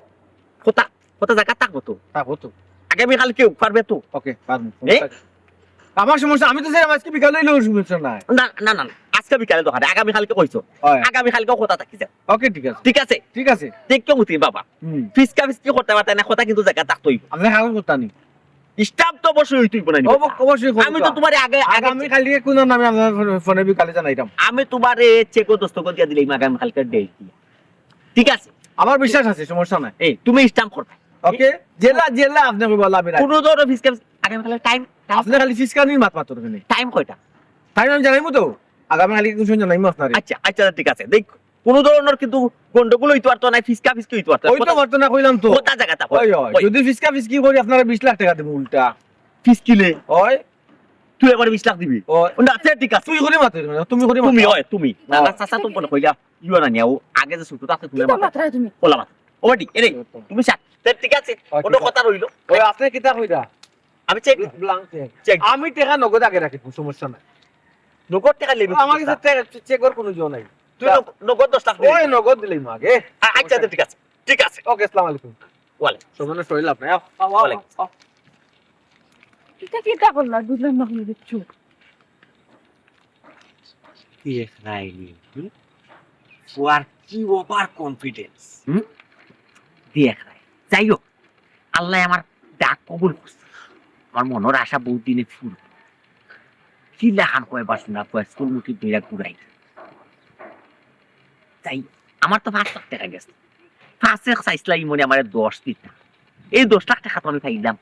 কথা, কথা জাগা থাকবো তো? থাকবো তো। আগামী কালকে পারবে তো? ওকে, পারবো। এ? আমার সমস্যা, আমি তো চাইরাম আজকে বিকালে অইলেও সমস্যা নাই। না, না, না, না, আজকে বিকালে দরকার নাই, আগামী কালকে কইছো। অয়। আগামী কালকেও কথা থাকি যার। ওকে, ঠিক আছে। ঠিক আছে? ঠিক আছে। দেখো মতি বাবা, হুম। ফিসকা ফিসকি করতে পারতে না, কথা কিন্তু জাগা থাকতো অইবো। আপনি কাগজ করতে নি? Stamp তো অবশ্যই অইতো অইবো না নি? অব-, অবশ্যই করতে। আমি তো তুমারে আগে, আগে আগামী কালকে কুন নামে আপনার ফোনে, ফোনে বিকালে জানাইতাম। আমি তুমারে চেকো দস্তখত দিয়া দিলাম আগামী কালকে date দিয়া। ঠিক আছে? আমার বিশ্বাস আছে, সমস্যা নাই। এই, তুমি stamp করবে। ওকে? যেলা, যেলা আপনি কইবা, আমি রাজি। কুনু ধরো ফিসকা ফিসকি, আগামী কালকে time, time। আপনি খালি ফিসকানির মাত মাতর কেনে। Time কয়টা? Time আমি জানাইমু তো। আগামী কালকে কুন সময় জানাইমু আপনারে। আচ্ছা, আচ্ছা, ঠিক আছে। দেখ, কুনু ধরনর কিন্তু গন্ডগোল অইতো পারতো না, ফিসকা ফিসকি অইতো পারতো না। অইতো পারতো না, কইলাম তো। কথা জাগা থাকবো। ওই, ওই, ওই। যুদি ফিসকা ফিসকি করি, আপনারে বিশ লাখ টেকা দিমু উল্টা। ফিসকিলে? ওই। তুই আমারে বিশ লাখ দিবি? ওই। না, তে ঠিক আছে। তুই করি মাতো, তুমি করি মাতো। তুমি, ওই, তুমি। না, ওই। না, চাচা তো মনে কইলা, ইয়া না নিয়াও, আগে যে ছোট থাকতে তুমি কিতা মাতো। মাতরায় তুমি? ওলা মাতো। ও বেটি, এরে, তুমি সাত। তে ঠিক আছে, ওই, কুনু ঠিক আছে। কথা রইলো। ওই, আপনি কিতা কইরা? আমি চেক। Blank check। Check। আমি টেকা নগদ আগে রাখি, কুনু সমস্যা নাই। নগদ টেকা লেবি আমার কাছে। টেকা, চে-, চেকর কুনু জো নাই। তুই নগ-, নগদ দশ লাখ দিবি। ওই নগদ দিলাইমু আগে। আ-, আচ্ছা, আচ্ছা, ঠিক আছে। ঠিক আছে। ওকে, আসসালামু আলাইকুম। ওয়ালাইকুম। সমানে শরীর লাভ নাই। আও, আও, আও, ওয়ালাইকুম। আও। ইটা কিতা করলা? বুঝলাম না, বুঝছো? কি এক রাইনি, হুম? ফুয়ার কি over confidence, হুম? দেখ রাই। যাই হোক, আল্লায় আমার ডাক কবুল করছে। আমার মনর আশা বউত দিনে ফুরবো। কি লাখান কয় বাসনা কয়, চুলমুঠি ধইরা ঘুরাই। তাই আমার তো পাঁচ লাখ টেকা গেছে। পাঁচ লাখ চাইছলা ইমনে আমারে দশ দিতা। এই দশ লাখ টেকা তো আমি পাইলাম।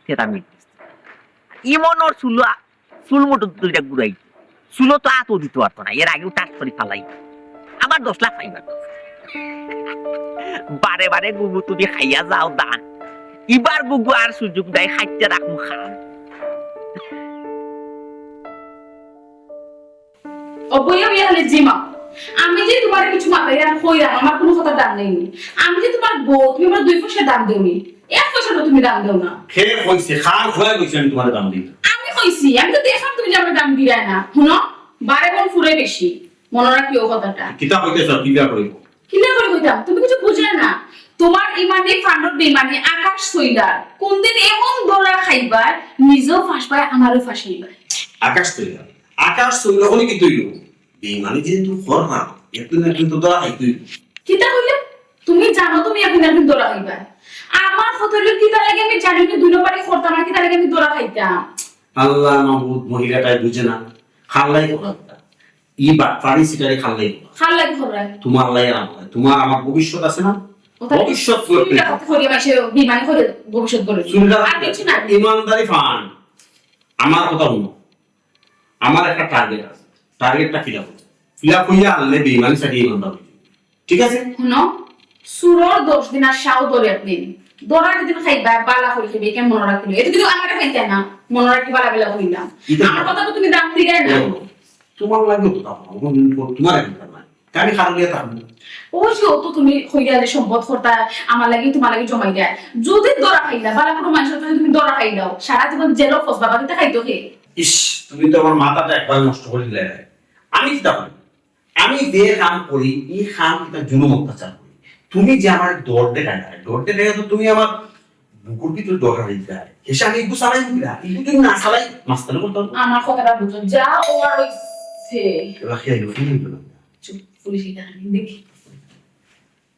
সেটা আমি ইমনর চুলা চুলমুঠি ধইরা ঘুরাই। চুলো তো আতও দিতো পারতো না, এর আগেউ টাচ করি ফালাই। আবার দশ লাখ পাইবা তো। বারে বারে গুগু তুমি খাইয়া যাও দান। ইবার গুগু আর সুযোগ নাই, খাইতে রাখমু খান। ও বইয়া বইয়া খালি জিমা। আমি যে তুমারে কিছু মাতাইরাম, কইরাম, আমার কুনু কথার দাম নাই নি। আমি যে তুমার বউ, তুমি আমারে দুই পয়সা দাম দেও নি। এক পয়সারও তুমি দাম দেও না। কে কইছে? কার কইয়া কইছে আমি তুমারে দাম দিই? আমি কইছি, আমি তো দেখলাম তুমি যে আমারে দাম দিরায় না। হুনো, বারে মন ফুরে বেশি। মনো রাখিও কথাটা। কিতা কইতে চাও? কিলা কইব? কিলা করি কইতাম? তুমি কিছু বুঝরায় না। তুমার ইমানি ফান্ডর বেইমানি আকাশ ছইলার। কুনদিন এমন ধরা খাইবায়, নিজেও ফাঁসবায়, আমারেও ফাঁসাইবায়। আকাশ ছইলার? আকাশ ছইলার অইলে কিতা অইলো? বেইমানি যেহেতু কররাম, একদিন না একদিন তো ধরা খাইতই। কিতা কইলে? তুমি জানো তুমি একদিন না একদিন ধরা খাইবায়। আমার কথা অইলো কিতা লাগি আমি জানি না, দুই নম্বরি করতাম না, কিতা লাগি আমি ধরা খাইতাম? আল্লাহ মাবুদ, মহিলাটায় বুঝে না। খাল্লাই কথা। ই বাটপারি সিটারি খাল্লাই কথা। খাল্লাই কথা। তুমার লাই আর আমার লাই। তুমার আমার ভবিষ্যৎ আছে না? ওটা ভবিষ্যৎ তুমি করতে। কিতা কথা কইয়া মাসে বেইমানি করে ভবিষ্যৎ গড়ে। শুনলাম। আর কিছু না। ইমানদারি ফান্ড। আমার কথা হুনো। আমার একটা target আছে। Target টা fill up অইছে। Fill up অইয়া আনলে বেইমানি ছাড়িয়ে ইমানদার অইছে। ঠিক আছে? হুনো, চুরর দশ দিন আর সাওদর এক দিন। ধরা যেদিন খাইবা, বালা করি খাইবা, ইখান মনো রাখিও। ইতা কিন্তু আমারে কইতায় না, মনো রাখি বালা বালা কইলাম। ইতা আমার কথা তো তুমি দাম দিরায় না। দেখো, তুমার লাগিও তো থাকমু, তুমার লাগি না। আমি খারাপ দিয়া থাকমু। অউ যে অত তুমি কইরায় যে সম্পদ করতা, আমার লাগি তুমার লাগি জমাই দেয়। যদি ধরা খাইলা, বালা কুনু মানষর কাছে তুমি ধরা খাইলাও, সারা জীবন জেলো ফসবা, বাকিটা খাইতো কে? ইস, তুমি তো আমার মাথাটা একবারে নষ্ট করি দিলায়। আমি কিতা করি? আমি যে কাম করি, ই কাম কিতা জুলুম অত্যাচার করি। তুমি যে আমারে ডর দেখাইরায়, ডর দেখাইয়া তো তুমি আমার বুকুর ভিতরে ডর হারাই দিলায়। হেষে আমি ইগু চালাই দিলা, ইগু যদি না চালাই, মাস্তানি করতাম। আমার কথাটা বুঝো, যা অওয়ার অইছে। এবার খেয়াল করো, খেয়াল করো। চুপ, পুলিশ ইটা আনি দেখি।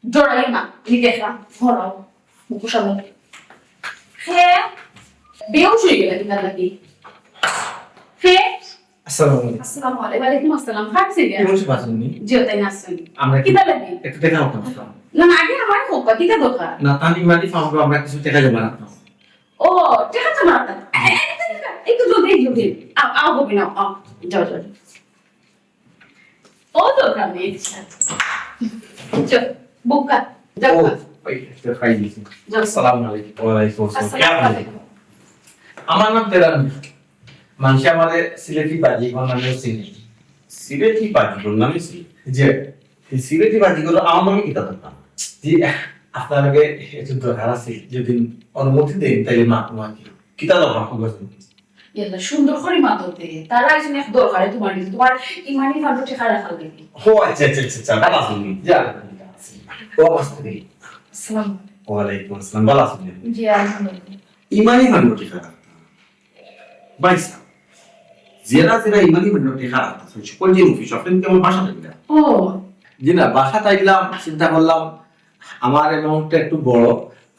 ডরাইও না, আমি দেখলাম, হরাও, মুখোশ আনো। হে, বেহুশ অই গেলা কিতার লাগি? হে, আসসালামু আলাইকুম। আসসালামু আলাইকুম। ওয়ালাইকুম আসসালাম। খারাপ ছিল? কেমন আছো, বাঁচননি? জি, তাই না আছেন? আমরা কি কিতা লাগি? একটু দেখা করতাম আসলাম। না, না, আগে আমার হোক, কিতা দরকার? না, তানি মালি ফাউন্ডো আমরা কিছু টেকা জমা রাখতাম। ও, টেকা জমা রাখতাম? এ, এ, এ, এ, একটু জলদি, জলদি। আও, আও, হবে না, আও। যাও, যাও, যাও। ও দরকার নেই। চল, বুকা, যাও। ও, ওই, একটা ফাইল দিছি। যাও। আসসালামু আলাইকুম। ওয়ালাইকুম আসসালাম। আসসালামু আলাইকুম। আমার নাম তেরান। মানষে আমারে সিলেটি বাজিগর নামেও চিনে। সিলেটি বাজিগর নামে চিনে? জি। এই সিলেটি বাজিগর আমার লগে কিতা দরকার? জি, আপনার লগে একটু দরকার আছে। যদি অনুমতি দেন, তাইলে মাতমু আর কি। কিতা দরকার? খুব আছে। ইয়াল্লা, সুন্দর করি মাতো তে। তারা আইছইন এক দরকারে তুমার গেছে, তুমার ইমানি ফান্ডো টেকা রাখার লাগি। ও আচ্ছা, আচ্ছা, আচ্ছা, আচ্ছা, ভালা আছইন নি? জি, আলহামদুলিল্লাহ। ও, আসসালামু আলাইকুম। ওয়ালাইকুম আসসালাম, ভালা আছইন নি? জি, আলহামদুলিল্লাহ। ইমানি ফান্ডো টেকা রাখতা। ভাইসাব, যেরা যেরা ইমানি ফান্ডো টেকা রাখতা, সকল যে অফিস, আপনার কি আমার বাসাত আইলা? ও। জি না, বাসাত আইলাম, চিন্তা করলাম, আমার অ্যামাউন্টটা একটু বড়,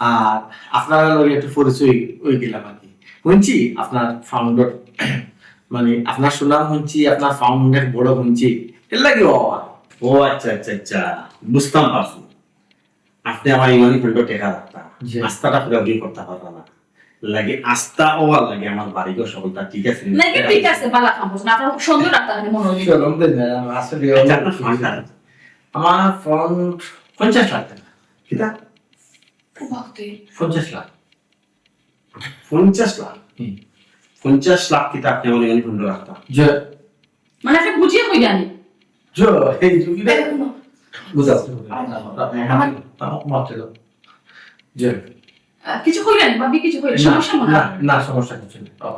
আর আপনার লগে একটু পরিচয় অই গেলাম আর কি। হুনছি আপনার ফান্ডর, মানে, আপনার সুনাম হুনছি, আপনার ফান্ড অনেক বড় হুনছি, এর লাগি। ও, ও আচ্ছা, আচ্ছা, আচ্ছা, বুঝতাম পারছি। আপনে আমার ইমানি ফান্ডো টেকা রাখতা, জি। আস্তাটা পুরা বের করতা পারলা না। লাগে আস্তা অওয়ার লাগি আমার বাড়িঘর সকলতা ঠিক আছে নি? নাকি ঠিক আছে, বালা কাম করছেন। আপনার সুন্দর রাখতা মানে মনে হয়। শরম দেন না, আসলে আচ্ছা, আপনার ফান্ডটা? আমার ফান্ড পঞ্চাশ লাখ টেকা। কিতা? ও বাবা রে। পঞ্চাশ লাখ। পঞ্চাশ লাখ? হুম। পঞ্চাশ লাখ কিতা আপনে আমার ইমানি ফান্ডো রাখতা? জি। মানে আপনে বুঝিয়া কইরা নি? জি, এই তুমি এটা দেখো না। বুঝাও। আমার, আমার, আমার মাত্র দাও। জি। আহ, কিছু কইরা নি, ভাবি কিছু কইরা, না, সমস্যা মনে না, হয়? না, সমস্যা কিছু নেই। ও।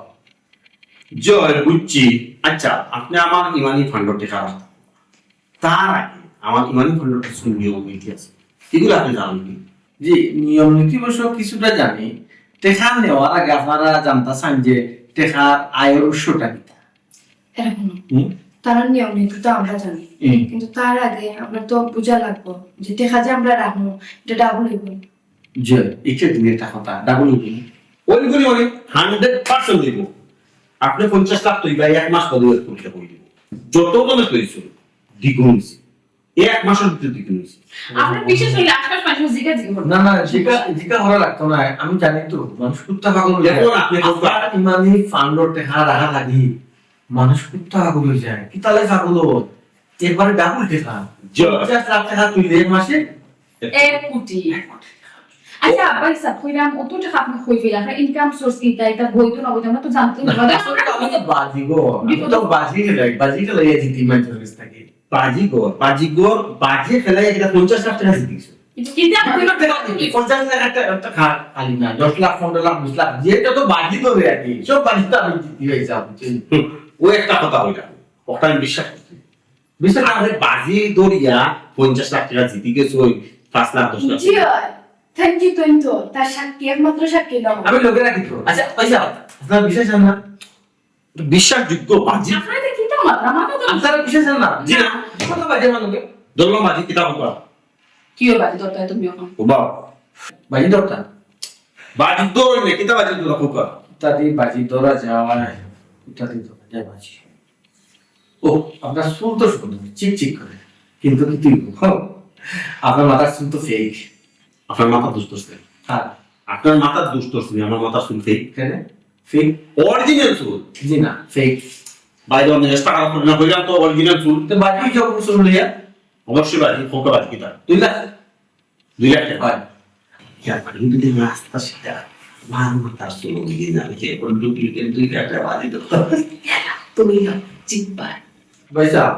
জি, বুঝছি। আচ্ছা, আপনে আমার ইমানি ফান্ডো টেকা রাখতা। তার আগে আমার ইমানি ফান্ডর কিছু নিয়ম নীতি আছে, এগুলা আপনে জানইন নি? জি, নিয়ম নীতি অবশ্য কিছুটা জানি। টেকা নেওয়ার আগে আপনারা জানতা চাইন যে টেকার আয়র উৎসটা কিতা? এরকম না। হুম? তারার নিয়ম নীতি তো আমরা জানি। হুম। কিন্তু তার আগে আমরা তো বুঝা লাগবো যে টেকা যে আমরা রাখমু, এটা ডাবল অইবো। জি, এটা তুমি একটা কথা, ডাবল অইবো নি? অইবো নি মানে, হান্ড্রেড পার্সেন্ট অইবো। আপনে পঞ্চাশ লাখ তো ইবা এক মাস পরে পরীক্ষা করে দিব। যত দামে তৈছো, দ্বিগুণ অইছে। এক মাসর ভিতরে দ্বিগুণ অইছে। আপনার বিশেষ হইলে আশপাশ মানুষ জিজ্ঞাসা জিজ্ঞাসা করবে। না, না, জিজ্ঞা-, জিজ্ঞাসা করা লাগতো না। আমি জানি তো, মানুষ কুত্তা পাগল অই যায়। দেখুন, আপনি আপনার ইমানি ফান্ডর টেকা রাখা লাগি, মানুষ কুত্তা পাগল অই যায়। কিতালে পাগল অয়? একবারে ডাবল টেকা। জি। পঞ্চাশ লাখ টেকা তুইলে এক মাসে? এক কোটি। আচ্ছা, আব্বা, হিসাব কইরাম, অত টেকা আপনে কই পাইলা? আপনার ইনকাম সোর্স কিতা? এটা বৈধ না বৈধ, আমরা তো জানতে হবে। না, আসলে তো আমি তো বাজিগর। আমি তো বাজি খেলাই, বাজি খেলাই জিতি মানুষর কাছ থাকি। বাজিগর, বাজিগর, বাজি খেলাই একটা পঞ্চাশ লাখ টেকা জিতিছো। কিতা কইলা? পঞ্চাশ লাখ একটা, একটা খা-, খালি না, দশ লাখ, পনেরো লাখ, বিশ লাখ, যেটা তো বাজি ধরে আর কি, সব বাজি তো আমি জিতি পাইছি, বুঝছেন? হুম, ও একটা কথা কইলা, ওটা আমি বিশ্বাস করছি। বিশ্বাস না আপনি বাজি ধরিয়া পঞ্চাশ লাখ টেকা জিতি গেছো, ওই পাঁচ লাখ, দশ লাখ। জি অয়। Thank you, thank you। তার সাক্ষী, একমাত্র সাক্ষী নাও। আমি লগে রাখি তো। আচ্ছা, পয়সা, আপনার বিশ্বাস হয় না? বিশ্বাসযোগ্য বাজি। আপনারা তো কিতা মাতরা, মাথা তো আপনারা বিশ্বাস হয় না? জি না। না। কথা বাজে মানুষ। ধরলাম বাজি, কিতা হোকা? কি অয় বাজি ধরতা তুমি এখন? ও বাবা। বাজি ধরতা? বাজি ধরে নে, কিতা বাজি ধরা হোকা? ইত্যাদি বাজি ধরা যায়, ইত্যাদি ধরা যায় বাজি। ও, আপনার চুল তো সুন্দর, চিকচিক করে, কিন্তু কি তুই, হ? আপনার মাথার চুল তো fake। আপনার মাথার দোষ ধরছে। হ্যাঁ। আপনার মাথার দোষ ধরছে, আমার মাথার চুল fake। কেন? Fake? Original চুল। জি না, fake। ভাই, তো মেজাজটা খারাপ করে না, কইলাম তো original চুল। তো বাকি কি অবস্থা হলো ইয়া? অবশ্যই বাজি, পক্কা বাজি কিতা? দুই লাখ। দুই লাখ টেকা? অয়। ইয়া, আমি যদি রাস্তা সেটা আমার মাথার চুল উড়িয়ে যাবে, যে এখন ডুপ্লিকেট দুই লাখ টেকা বাজি ধরতে হবে। তুমি না, চিনবা। ভাইসাব,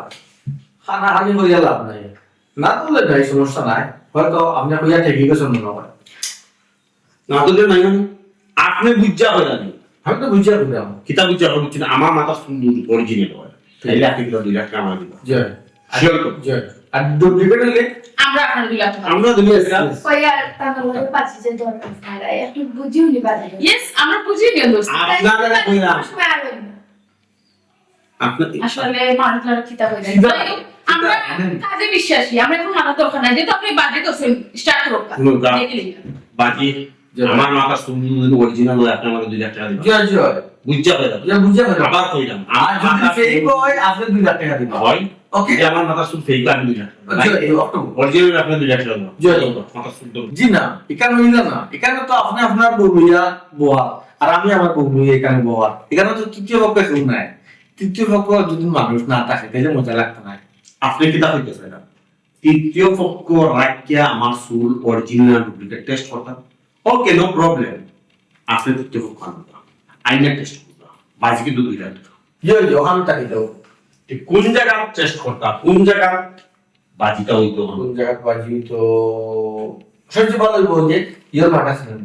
কানাকানি করিয়া লাভ নাই। না তুললে নাই, সমস্যা নাই। হয়তো আপনে কইয়া ঠেকি গেছইন মনে অয়। না তুললে নাই মানে? আপনে বুঝা কইরা নি। আমি তো বুঝা কইরাম। কিতা বুঝা কইরা বুঝছি না, আমার মাথার চুল অরিজিনাল অয়। তাইলে আপনে কিতা দুই লাখ টেকা আমারে দিবা? জি। Sure তো? জি। আর ডুপ্লিকেট অইলে? আমরা আপনার দুই লাখ টেকা। আমরা দুই লাখ টেকা? কই আর তার লগে পাঁচ হাজার দরকার আপনারা। একটু বুঝিও নি বাজারে। Yes, আমরা বুঝিও নি দোস্ত। আপনারা কইরা। সময় আর অইল না। আপনার আসলে মানুষ আর কিতা কই যায়। কিতা? যাই হোক, আমরা কিতা? কাজে বিশ্বাসী। আমরা এখন মাথা দরকার নাই। যেহেতু আপনি বাজি ধরছেন, start করুক। হুম, গা-, দেখলি। বাজি, জি। আমার মাথার চুল যদি অরিজিনাল অয়, আপনি আমারে দুই লাখ টেকা দিবেন। জি, জি। বুঝা কইরা। জি, বুঝা কইরা। আবার কইলাম, আর যদি ফেক অয়, আপনি দুই লাখ টেকা দিবেন। অয়? ওকে। যে আমার মাথার চুল ফেক অয়, আমি দুই লাখ টেকা দিবেন। জি, জি, ওকে। অরিজিনাল আপনি দুই লাখ টেকা দিবেন। জি, জি। মাথার চুল তো জি না, এখানে অইল না। এখানে তো আপনি আপনার বউ লইয়া বওয়া, আর আমি আমার বউ লইয়া এখানে বওয়া। এখানে তো তৃতীয় পক্ষ কেউ নাই। তৃতীয় পক্ষ যদি মানুষ না থাকে, তাইলে মজা লাগতো না। আপনি কিতা কইতাছেন? তৃতীয় পক্ষ রাখিয়া আমার চুল অরিজিনাল ডুপ্লিকেট টেস্ট করতাম। ওকে, no problem। আপনি তৃতীয় পক্ষ আনতাম, আইনা টেস্ট করতাম। বাজি কিন্তু দুই লাখ টেকা। ইয়ে, ইয়ে, ওখানে তাকে দাও। ঠিক কোন জায়গা টেস্ট করতাম, কোন জায়গা বাজিটা অইতো? কোন জায়গা বাজি অইতো? সবচেয়ে ভালো অইবো যে ইয়ে মাঠা ছিলেন।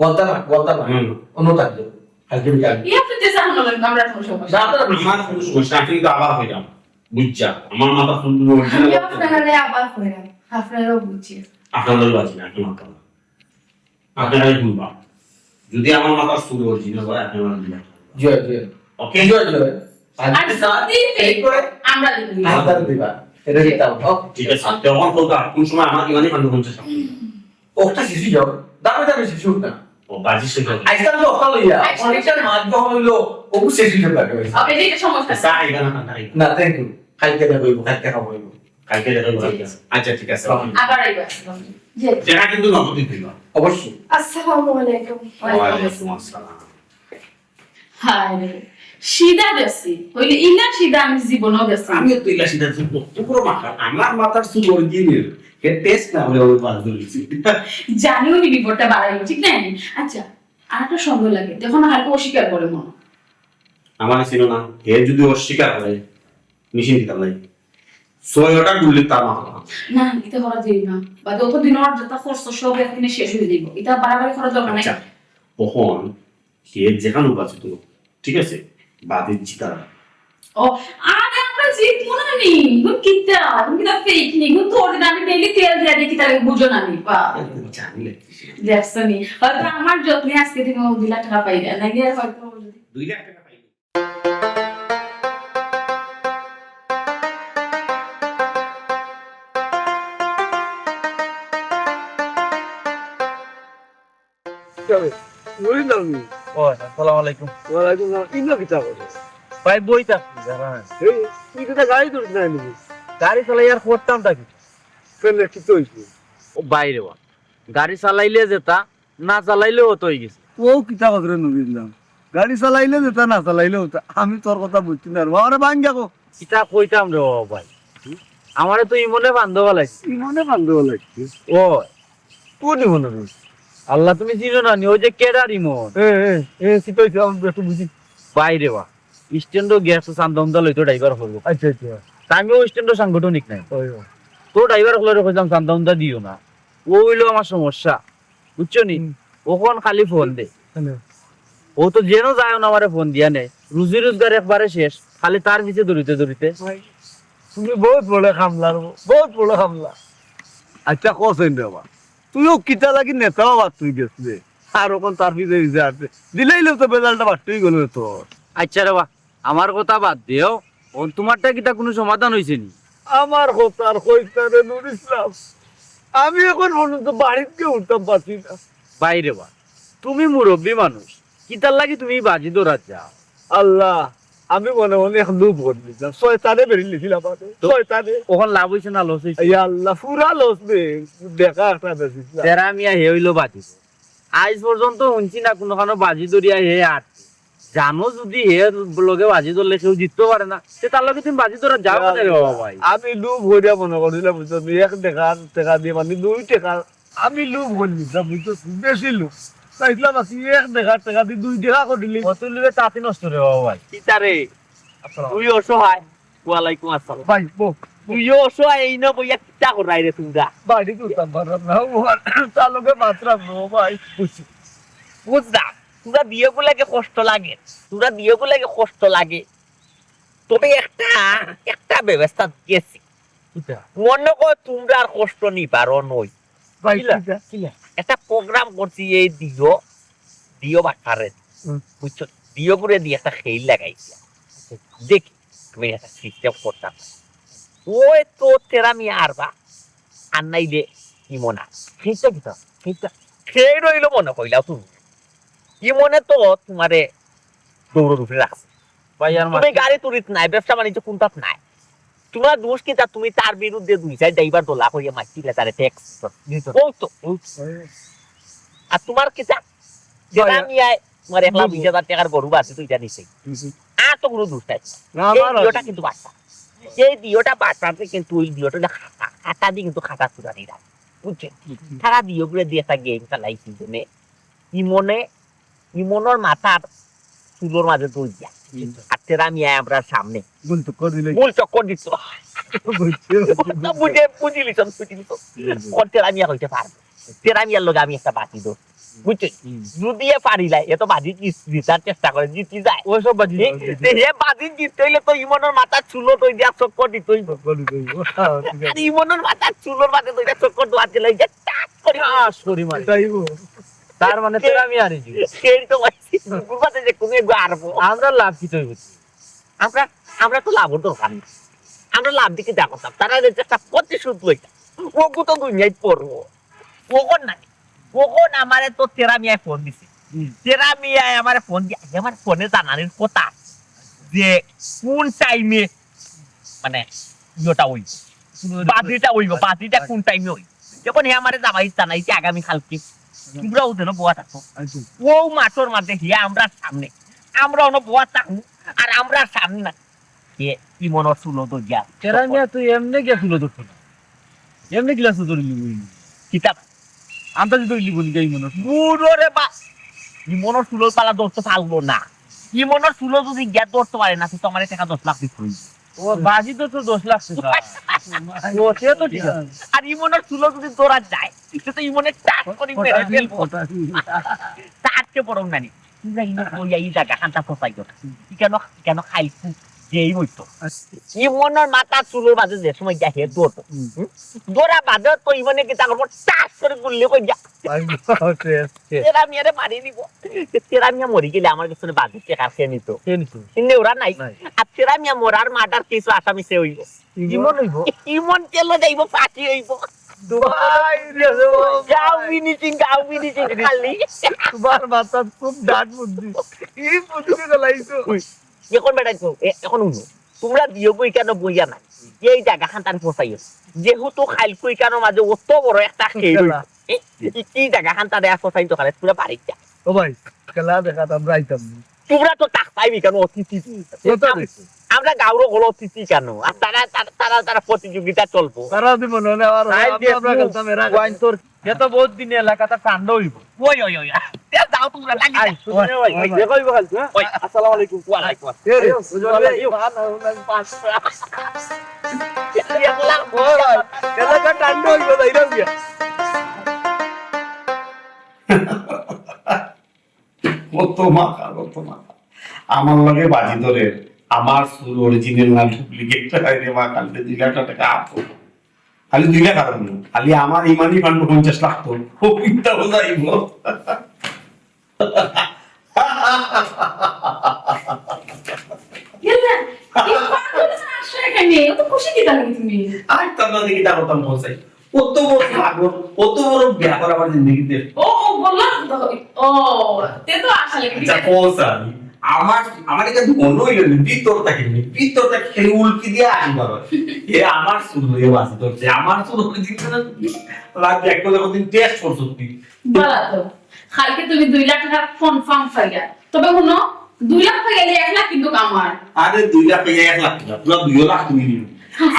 বলতাম না, বলতাম না। হুম। অন্য থাকবে। কালকে বিকাল। ইয়ে, আপনি যে জাহান নামে, আমরা কোনো সমস্যা না, আপনারা বুঝবেন। আমার কোনো সমস্যা, আপনি কিন্তু আবার হয়ে যান। বুঝছা? আমার মাথা ফোন করে বলছি। আমি আপনারা আবার হয়ে যান। আপনারাও বুঝছি। আপনারা বাজি না, আপনি মাথা না। আপনারাই ভুলবা। যদি আমার মাথার চুল অরিজিনাল হয়, আপনি আমার দিবেন। জি, জি। ওকে? জি, জি। আর যদি ফেক হয়, আমরা দিব। আমরা দিবা। এটা জি। দিতাম, ওকে? ঠিক আছে। তখন কোনটা, কোন সময় আমার ইমানি পান্ডু পঞ্চাশ? ওটা শিশু যাও। দামে দামে শিশু না। ও, বাজি শিশু। আইসা তো ওটা লইয়া। আইসা। অনেকটা মাছ যখন হইলো, ওগু শেষ হয়ে যাবে। ওকে, ঠিক আছে, সমস্যা নাই। চা খাইবা না, ঠান্ডা খাইবা? না, thank you। কালকে দেখা হইব, কালকে খাওয়া হইব। কালকে দেখা হইব, ঠিক আছে। আচ্ছা, ঠিক আছে। আবার আইবা। জি। যেটা কিন্তু নগদ দিতে হইব। অবশ্যই। আসসালামু আলাইকুম। ওয়ালাইকুম আসসালাম। হায় রে, সিধা গেছি। হইলে ইলা সিধা আমি জীবনও গেছি। আমিও তো ইলা সিধা জীবন, উপরো মাথা, আমার মাথার চুল অরিজিনাল। হে টেস্ট না হলে ওই বাদ ধরেছি। জানিও নি বিপদটা বাড়াইল, ঠিক না? আচ্ছা, আর একটা সন্দেহ লাগে। দেখো না, হালকা অস্বীকার করে মনে। আমার ছিল না, হে যদি অস্বীকার করে, মেশিন দিতাম নাই। ছয় অর্ডার করলে তার মাথা খারাপ। না, এটা করা যাইব না। বাদে অত দিন ওর যত খরচ সব একদিনে শেষ হয়ে যাইব। এটা বাড়াবাড়ি করার দরকার নাই। আচ্ছা, তখন কে যেখানে বাঁচে তো, ঠিক আছে? বাদে জিতা। ও, আরে আমরা জিতবো না নি। তুমি কিতা? তুমি কিতা ফেক নি? তুমি তো ওর আমি ডেইলি তেল দিয়া দেখি, তাহলে বুঝো না নি। বাহ। জানি না। দেখছো নি? হয়তো আমার যত্নে আজকে তুমি দুই লাখ টাকা পাইবে। নাইলে হয়তো দুই লাখ টাকা পাইবে। ও, আসসালামু আলাইকুম। ওয়ালাইকুম সালাম। ইনো কিতা করে? ভাই, বই থাকছি, জানা নাই। এই, তুই কিতা গাড়ি ধরিস না নি? গাড়ি চালাই আর করতাম তা কি? তাহলে কিতা অইছে? ও বাইরে বা। গাড়ি চালাইলে যেটা, না চালাইলেও তো হয়ে গেছে। ও কিতা কথা রে নুরুল ইসলাম? গাড়ি চালাইলে যেটা, না চালাইলেও তা। আমি তোর কথা বুঝছি না রে বাবা। আরে ভাঙ্গা কো। কিতা কইতাম রে বাবা ভাই? আমারে তো ইমনে বান্ধব লাগছে। ইমনে বান্ধব লাগছে? ও। কোন ইমনে রে? আল্লাহ, তুমি চিনো না নি? ওই যে কেডার ইমন। এ, এ, এ, কিতা অইছে? আমি একটু বুঝি। বাইরে বা। স্ট্যান্ডও গেছে চান্দা উন্দা লইতো ড্রাইভার করবো। আচ্ছা, আচ্ছা। তা আমিও স্ট্যান্ডও সাংগঠনিক নাই। ওই, ওই। তো ড্রাইভার অকলরে কইলাম চান্দা উন্দা দিও না। ও অইলো আমার সমস্যা। বুঝছো নি? হুম। ও কোন খালি ফোন দে। হ্যালো। ও তো যেন যায় না আমারে ফোন দিয়া নেয়। রুজি রোজগার একবারে শেষ। খালি তার পিছে দৌড়িতে দৌড়িতে। ভাই, তুমি বহুত বড় কামলা রে, বহুত বড় কামলা। আচ্ছা, কছেন রে বাবা। তুইও কিতা লাগি নেতা বাবা তুই গেছলে। আর ওখান তার পিছে পিছে আছে। দিলেই তো বেজালটা বাট্টুই গেল তোর। আচ্ছা রে বা, আমার কথা বাদ দেও। ও তোমারটা কিতা কোনো সমাধান হইছে নি? আমার কথা আর কইস না রে নুর ইসলাম। আমি এখন পর্যন্ত বাড়িত গিয়া উঠতাম পারছি না। বাইরে বা, তুমি মুরব্বী মানুষ, কিতার লাগি তুমি বাজি ধরাত যাও? আল্লাহ, আমি মনে মনে এক লোভ করে দিছিলাম। শয়তানে বেরিয়ে নিয়েছিল আমাকে। তো শয়তানে। ওখান লাভ হইছে না লস হইছে? ইয়া আল্লাহ, পুরা লস রে। দেখা একটা বেশি। তেরা মিয়া হে হইলো বাজি। আইজ পর্যন্ত শুনছি না কোনোখানো বাজি ধরিয়া হে আর। জানো যদি এর লগে বাজি ধরলে কেউ জিততে পারে না, তে তার লগে তুমি বাজি ধরা যাও না রে বাবা ভাই। আমি লোভ হইয়া মনে করছিলাম, বুঝছো নি? এক টেকা, টেকা দিয়া মানে দুই টেকা। আমি লোভ করলি না, বুঝছো নি? বেশি লোভ। চাইছিলাম আছি এক টেকা, টেকা দি দুই টেকা করিলি। কত লোভে তাঁতি নষ্ট রে বাবা ভাই। কিতা রে? আসসালামু তুই অসহায়। ওয়ালাইকুম আসসালাম। ভাই, বউ। তুইও অসহায়, এই না বইয়া কিতা করাই রে তোমরা? বাড়ি করতাম পারলাম না, ও আর তার লগে মাতলাম না, ও ভাই। বুঝছি। বুঝলাম, তোমরা দিয়েগু লাগে কষ্ট লাগে, তোমরা দিয়েগু লাগে কষ্ট লাগে। তবে একটা, একটা ব্যবস্থা গেছি। কিতা? মনে কর তোমরা আর কষ্ট নি পারো নই। ভাই, কিলা? কিতা? কিলা? একটা প্রোগ্রাম করছি এই দিও, দিও বাটপারে। হুম। বুঝছো? দিও করে দিয়ে একটা খেল লাগাইছি। আচ্ছা। দেখি, আমি একটা সিস্টেম করতাম। ওই তো তেরা মিয়া আরবা, আর নাইলে ইমন আর। সেইটা কিতা? সেইটা? সেই রইল মনে কইলাও তুমি। ইমনে তো তোমারে দৌড়র উপরে রাখছে। ভাই, আর তুমি মারতে গাড়ি তুলিত নাই, ব্যবসা বাণিজ্য কোনটাত নাই। তোমার দোষ কিতা? তুমি তার বিরুদ্ধে দুই চাইর ড্রাইভার দলা করিয়া মারছিলে তারে ট্যাক্স। জি তো। ও তো। ও তো। আর তোমার কিতা? ভাই, যেটা আমি আয়, তোমার এক লাখ জি, জি। বিশ হাজার টাকার গরু আছে, তুই জানিস এই। জি, জি। আর তো কোনো দোষ নাই। না, এই আমার দিওটা আছে। কিন্তু বাচ্চা। এই দিওটা বাচ্চাতে কিন্তু ওই দিওটা হইলে খাতা, খাতা দিয়ে কিন্তু খাতা তুলে নিলাম। বুঝছেন? হুম, হুম। খাতা দিও করে দিয়ে একটা গেম খেলাইছি জেনে। ইমনে, ইমনর মাথার চুলর মাঝে দই দিয়া। হুম। আর তেরা মিয়া আমরা সামনে। গুল তো করে দিলে। গুল চক্কর দিত। বুঝছি, বুঝছি। ওটা বুঝে, বুঝিলি তো, বুঝিলি তো। হুম, হুম। ওর তেরা মিয়া হইতে পারবে। তেরা মিয়ার লগে আমি একটা বাজি ধর। বুঝছো? হুম। যদি এ পারিলাই, এ তো বাজি জিত-, জিতার চেষ্টা করে, জিতি যায়। ওই সব বাজি এ, ধর, জিতি তে যায়। এ বাজি জিততে হইলে তো ইমনর মাথার চুলো তো ইন্ডিয়া চক্কর দিতে হইব। চক্কর দিতে হইব। হ্যাঁ, ঠিক আছে। আর ইমনর মাথার চুলোর মাঝে তো ইন্ডিয়া চক্কর দোয়ার গেলে, এই যে টাক করে টাস করি মারি। এটাই ও। তার মানে তেরা মিয়া হারি যাইব। সেই তো বলছি, গুরবাতে যে কোনো একবার হারবো। আমরা লাভ কি তৈব? আমরা, আমরা তো লাভর দরকার নেই। আমরা লাভ দিকে যা করতাম, তারা যে একটা প্রতিশোধ লইতাম। ও কত দুনিয়ায় পড়বো। ওখন নাই। ওখন আমারে তো তেরা মিয়ায় ফোন দিছে। হুম। তেরা মিয়ায় আমারে ফোন দি-, আমার ফোনে জানানির কথা যে কোন টাইমে, মানে, ইয়েটা হইব, বাজিটা হইব, বাজিটা কোন টাইমে হইব। যখন হে আমারে জামাই জানাইছে আগামী কালকে, তোমরাও যেন বওয়া থাকো। আচ্ছা। ও মাঠর মাঝে হে আমরার সামনে, আমরা অনো বওয়া থাকবো, আর আমরার সামনে না, হে ইমনর চুলো দইয়া। তেরা মিয়া, তুই এমনে গিয়া চুলো ধরতো না, এমনে গিলাস ধরে নিবি। কিতাব আন্দাজি ধরে নিবি নি গা ইমনর? বুড়ো রে বা, ইমনর চুলোর পালা ধরতে পারলো না। ইমনর চুলো যদি গিয়া ধরতে পারে না, তো আমার টাকা দশ লাখ দিতে হইব। ও, বাজি তো, তো দশ লাখ টাকা। ও, সে তো ঠিক আছে। আর ইমনর চুলো যদি ধরা যায়, সে তো ইমনে টাচ করি মেরে ফেলবো। তার চেয়ে বরং নানি, তোমরা ইনো কইয়া এই জায়গা খান্তা ফসাই দো। কেন, কেন খাইছি যেই হইতো। আচ্ছা। ইমনর মাথা চুলোর বাদে যে সময় যা হে দৌড়। হুম। হুম? দৌড়া বাদে তো ইমনে কিতা করবো, টাস করে গুল্লি কই যা। ভাই, বাপ রে, আজকে। তেরা মিয়ারে মারি নিব। তেরা মিয়া মরি গেলে আমার কাছে বাজি টেকা খেয়ে নিত। খেয়ে নিত। কিন্তু ওরা নাই। নাই। আর তেরা মিয়া মরার মার্ডার কিছু আসামি সে হইব। ইমন হইব। ইমন কেলো যাইব, ফাঁকি হইব। ভাই রে, ও গাও ভাই। ফিনিশিং, গাও ফিনিশিং খালি। তোমার মাথাত খুব ডাট বুদ্ধি। এই বুদ্ধি চালাইছো। ওই, এখন বেটাইছো, এ-, এখন হুনো। তোমরা দিও গো ইকানো বইয়া নাই। এই জায়গা খান তান ফসাইও। যেহেতু খাইল কই কানো মাঝে অত বড় একটা খেয়ে খেলা। রইছে। এ, এ, কি জায়গা খান তারে আর ফসাই তো খালে পুরা বাড়িটা। ও ভাই, খেলা দেখা তো আমরা আইতাম না। তোমরা তো থাকতাই নি কেন অতিথি? কত আম-, দেখছি? আমরা গাউরো হলো অতিথি কেন? আর তারা, তারা, তারা, তারা প্রতিযোগিতা চলবো। তারা দিব না, না, আর তাই আমরা, যে আমরা তুই খেলতাম এরা। ওয়াইন তোর, এ তো বহুত দিন এলাকাটা ঠান্ডা হইব। ওই, ওই, ওই, ওই। এ যাও তোমরা, লাগি আই, যাও। শুনি রে ভাই, ওই, ওই, ওই। দেখো হইব খালি, হ্যাঁ? ওই। আসসালামু আলাইকুম। ওয়ালাইকুম আসসালাম। এ রে, এই, বুঝো না, এই, এই, পাঁচ, পাঁচ। একলা ওই ভাই, এলাকা ঠান্ডা হইব, যাইলাম গিয়া। কত মাথা, কত মাথা। আমার লগে বাজি ধরে, আমার চুল অরিজিনাল না ডুপ্লিকেট, আরে মা, কালকে দুই লাখ টাকা আপো। খালি দুই লাখ আর না, খালি আমার ইমানি ফান্ড পঞ্চাশ লাখ তো, ও কিনতে যাইব। গেলে, এই পাগল আসলে এখানে, অত খুশি কি তাহলে তুমি? আর তো আপনাদের কিতা করতাম বলছে। অত বড় পাগল, অত বড় ব্যাপার আমার জিন্দেগিতে। ও, ও, বললাম তো। ও, তে তো আসলে আচ্ছা, কও স্যার, আমার, আমার এটা মনে হইল না, ভিতর থাকে নি, ভিতর থাকে খালি উল্কি দিয়ে আসি বাবা। এ আমার চুল হয়ে বাজি ধরছে, আমার চুল হয়ে দিচ্ছে না। রাত একটা যখন দিন টেস্ট করছো তুমি। বলা তো, কালকে তুমি দুই লাখ টাকা কনফার্ম পাইয়া। তবে হুনো, দুই লাখ পাইলে এক লাখ কিন্তু আমার। আরে দুই লাখ পাইলে এক লাখ না, পুরা দুই লাখ তুমি নিও।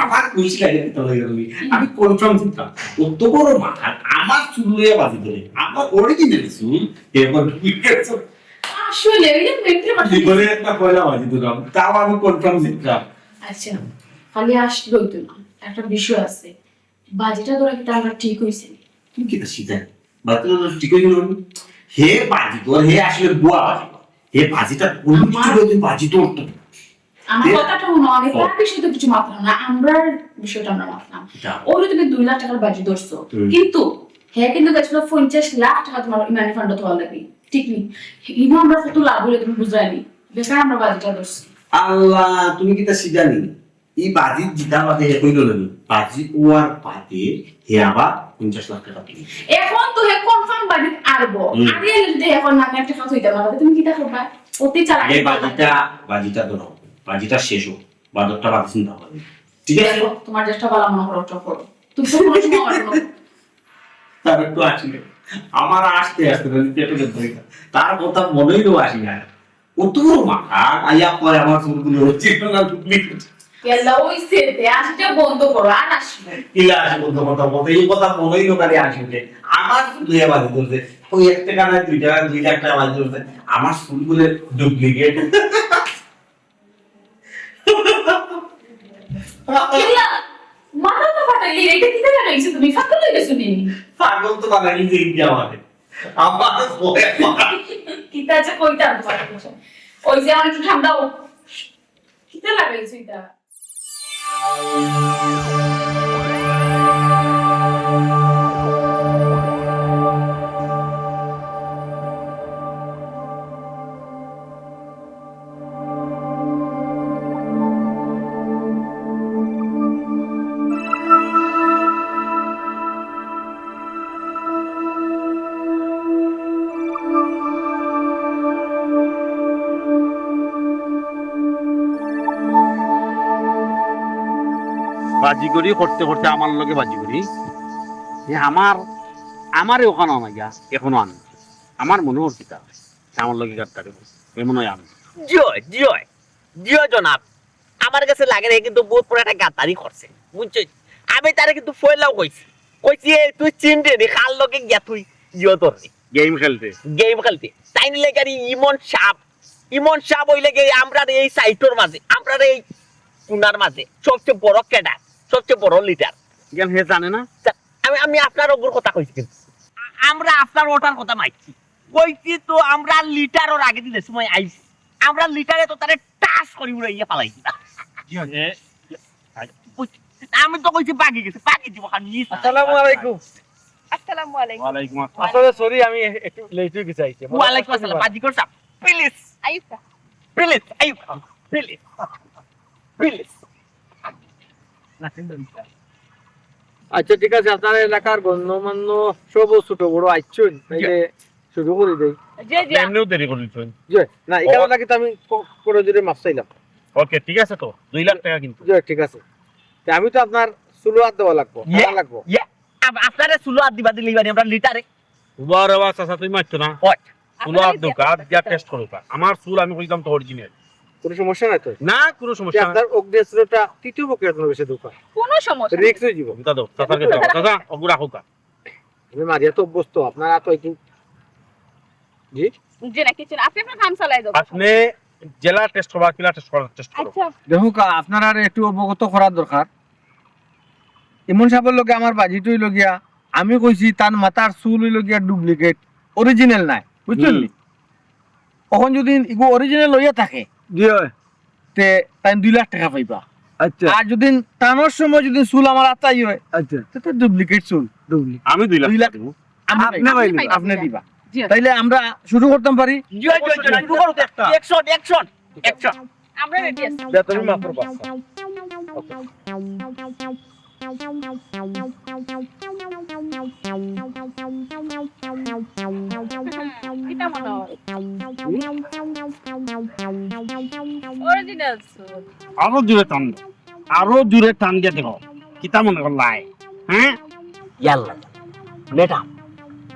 আমার খুশি লাগে কিতা লাগে তুমি। আমি কনফার্ম দিতাম। অত বড় মাথা, আমার চুল লইয়া বাজি ধরে। আমার অরিজিনাল চুল, এবার ডুপ্লিকেট চুল। আসলে, ওই যে মেট্রো বাসা জীবনে একটা পয়লা বাজি ধরাম, তাও আমি কনফার্ম দিতাম। আচ্ছা, খালি আসলে হইতো না, একটা বিষয় আছে। বাজিটা ধরা কিন্তু আমরা ঠিক হইছে নি। তুমি কিতা সিধা? বাজিটা ধরা ঠিক হইছে নি? হে বাজি ধর, হে আসলে বুয়া বাজি ধর। হে বাজিটা অন্য কিছু আমার লইয়া তুমি বাজি ধরতো। আমার হে কথাটা হুনো, আমি ও। তার বিষয়ে তো কিছু মাতলাম না, আমরার বিষয়টা আমরা মাতলাম। এটা। ওরে তুমি দুই লাখ টাকার বাজি ধরছো, হুম। কিন্তু হে কিন্তু গেছিল পঞ্চাশ লাখ টাকা তোমার ইমানি ফান্ডো থওয়া লাগি, ঠিক নি? ইনো আমরা কত লাভ হইলে তুমি বুঝায়নি, বেকার আমরা বাজিটা ধরছি। আল্লাহ, তুমি কিতা সিধা নি? ই বাজিত জিতা বাদে হে কইলো না নি? বাজি ওয়ার বাদে হে আবার পঞ্চাশ লাখ টাকা তুলি। এখন তো হে কনফার্ম বাজিত আরবো। হুম। আগে এলে যদি এখন আমি একটা কথা হইতাম না, তুমি কিতা করবা? অতি চালাক আগে বাজিটা, বাজিটা ধরো। বাজিটা শেষ হোক। বাজারটা বাদে চিন্তা করবে। ঠিক আছে? দেখো, তোমার যেটা ভালো মনে করো, ওটা করো। তুমি তো কোনো সময় আমার কোনো তার একটু আসি না। আমার আসতে আসতে না, পেটে ব্যথা হয়ে গেল। তার কথা মনেই তো আসি না। ও তো মাথা, আইয়া পরে আমার চুলগুলো হচ্ছে না, ডুপ্লিকেট। ইয়াল্লা, ওই সেটে আসতে বন্ধ করো, আর আসবে। কিলা আসে বন্ধ কথা বলতে, এই কথা মনেই তো খালি আসবে। আমার চুল হয়ে বাজি ধরছে। ওই এক টাকা না, দুই টাকা, দুই লাখ টাকা বাজি ধরছে। আমার চুলগুলো ডুপ্লিকেট। কিলা? মাথা তো ফাটাইলি, এটা কিতা লাগাইছো তুমি? পাগল হয়ে গেছো নি? পাগল তো বানাই নিজে ইন্ডিয়া মানে। আমার বলে আমার। কিতা যে কইতাম তোমার কথা। ওই যে আমার একটু ঠান্ডা হোক। কিতা লাগাইছো এটা? বাজিগরি করতে করতে আমার লগে বাজিগরি। এ আমার, আমারে ওখানে আনা গিয়া, এখনো আনে। আমার মনে হচ্ছে তা, আমার লগে গাদ্দারি করছে। এমন হয় আমি। জি অয়, জি অয়, জি অয় জনাব। আমার কাছে লাগে রে, কিন্তু বহুত বড় একটা গাদ্দারি করছে। বুঝছো? আমি তারে কিন্তু পয়লাও কইছি। কইছি, "এই তুই চিন রে নি, কার লগে গিয়া তুই ইয়ে তোর রে?" গেম খেলতে। গেম খেলতে। তাই নিলে গাড়ি ইমন সাপ। ইমন সাপ হইলে গিয়ে আমরা এই সাইটর মাঝে, আমরা এই কুনার মাঝে সবচেয়ে বড় ক্যাডার, সবচেয়ে বড় লিডার। কেন হে জানে না? তা আমি, আমি আপনার ওগুর কথা কইছি কিন্তু। আ-, আমরা আপনার ওটার কথা মাইছি। কইছি তো আমরা লিডারর আগে দিলে সময় আইছি। আমরা লিডারে তো তারে টাচ করি উড়াইয়া ফালাই দিবা। জি, জি। বুঝ-, আমি তো কইছি বাকি গেছে, বাকি দিব খালি। আসসালামু আলাইকুম। আসসালামু আলাইকুম। ওয়ালাইকুম আসসালাম। আসলে সরি, আমি একটু লেট হয়ে গেছি আইতে। ওয়ালাইকুম আসসালাম। বাজিগর সাহেব, please. IIFA. Please, IIFA. Please. Please. আচ্ছা, ঠিক আছে, আপনার এলাকার গণ্যমান্য সব ছোট বড় আইছইন, তাইলে শুরু করি দেই। জি, জি। এমনিও দেরি করে দিচ্ছেন। জি, না, এখানে ও। লাগে তো আমি ক-, করে জোরে মাফ চাইলাম। ওকে, ঠিক আছে তো, দুই লাখ টাকা কিন্তু। জি, ঠিক আছে। তে আমি তো আপনার চুলো হাত দেওয়া লাগবো, ইয়ে, টানা লাগবো। ইয়ে, আপ-, আপনারে চুলো হাত দিবা দিলে এবার আমরা লিটারে। উবা রে বা, চাচা, তুই মারতো না। ওই। চুলো হাত আপনারে দোকা, আর দিয়া টেস্ট করুকা। আমার চুল আমি কইতাম তো অরিজিনাল। কোনো সমস্যা নাই তো? না, কোনো সমস্যা নাই। আপনার অগ্নিস্ত্রটা তৃতীয় পক্ষের কোনো বেশি দোকা। কোনো সমস্যা নাই। রিস্ক হয়ে যাব। ওটা দাও, চাচার কাছে দাও। চাচা, ওগুলা হোকা। আমি মারিয়া তো অভ্যস্ত, আপনার হাত একটু, জি? জি না, কিছু না। আপনি আপনার কাম চালাই যাবেন। আপনি জেলা টেস্ট করবা, কিলা টেস্ট করার টেস্ট করো। আচ্ছা। দেখো কা, আপনার আর একটু অবগত করার দরকার। ইমন সাহেবের লগে আমার বাজিট হইল গিয়া, আমি কইছি তার মাথার চুল হইল গিয়া ডুপ্লিকেট, অরিজিনাল নাই, বুঝছেন হুম। নি? অখন যদি ইগু অরিজিনাল হইয়া থাকে, জি হয়। তে তাই দুই লাখ টাকা পাইবা। আচ্ছা। আর যদি টানোর সময় যদি চুল আমার আতাই হয়, আচ্ছা। তে তো ডুপ্লিকেট চুল। ডুপ্লিকেট। আমি দুই লাখ দুই লাখ। দিব। আপনি আপনি পাইবা। পাইবা। আপনি দিবা। জি। তাইলে আমরা শুরু করতাম পারি? জি, জি, জি, শুরু করো তো একটা। Action, action, action. আমরা রেডি আছি। যা, তুমি মাফ করবা। কিতা মনে হয়? অরিজিনাল চুল। আরো জোরে টান দাও। আরো জোরে টান দিয়া দেখো। কিতা মনে করলাই? হ্যাঁ? ইয়াল্লা। ম্যাডাম,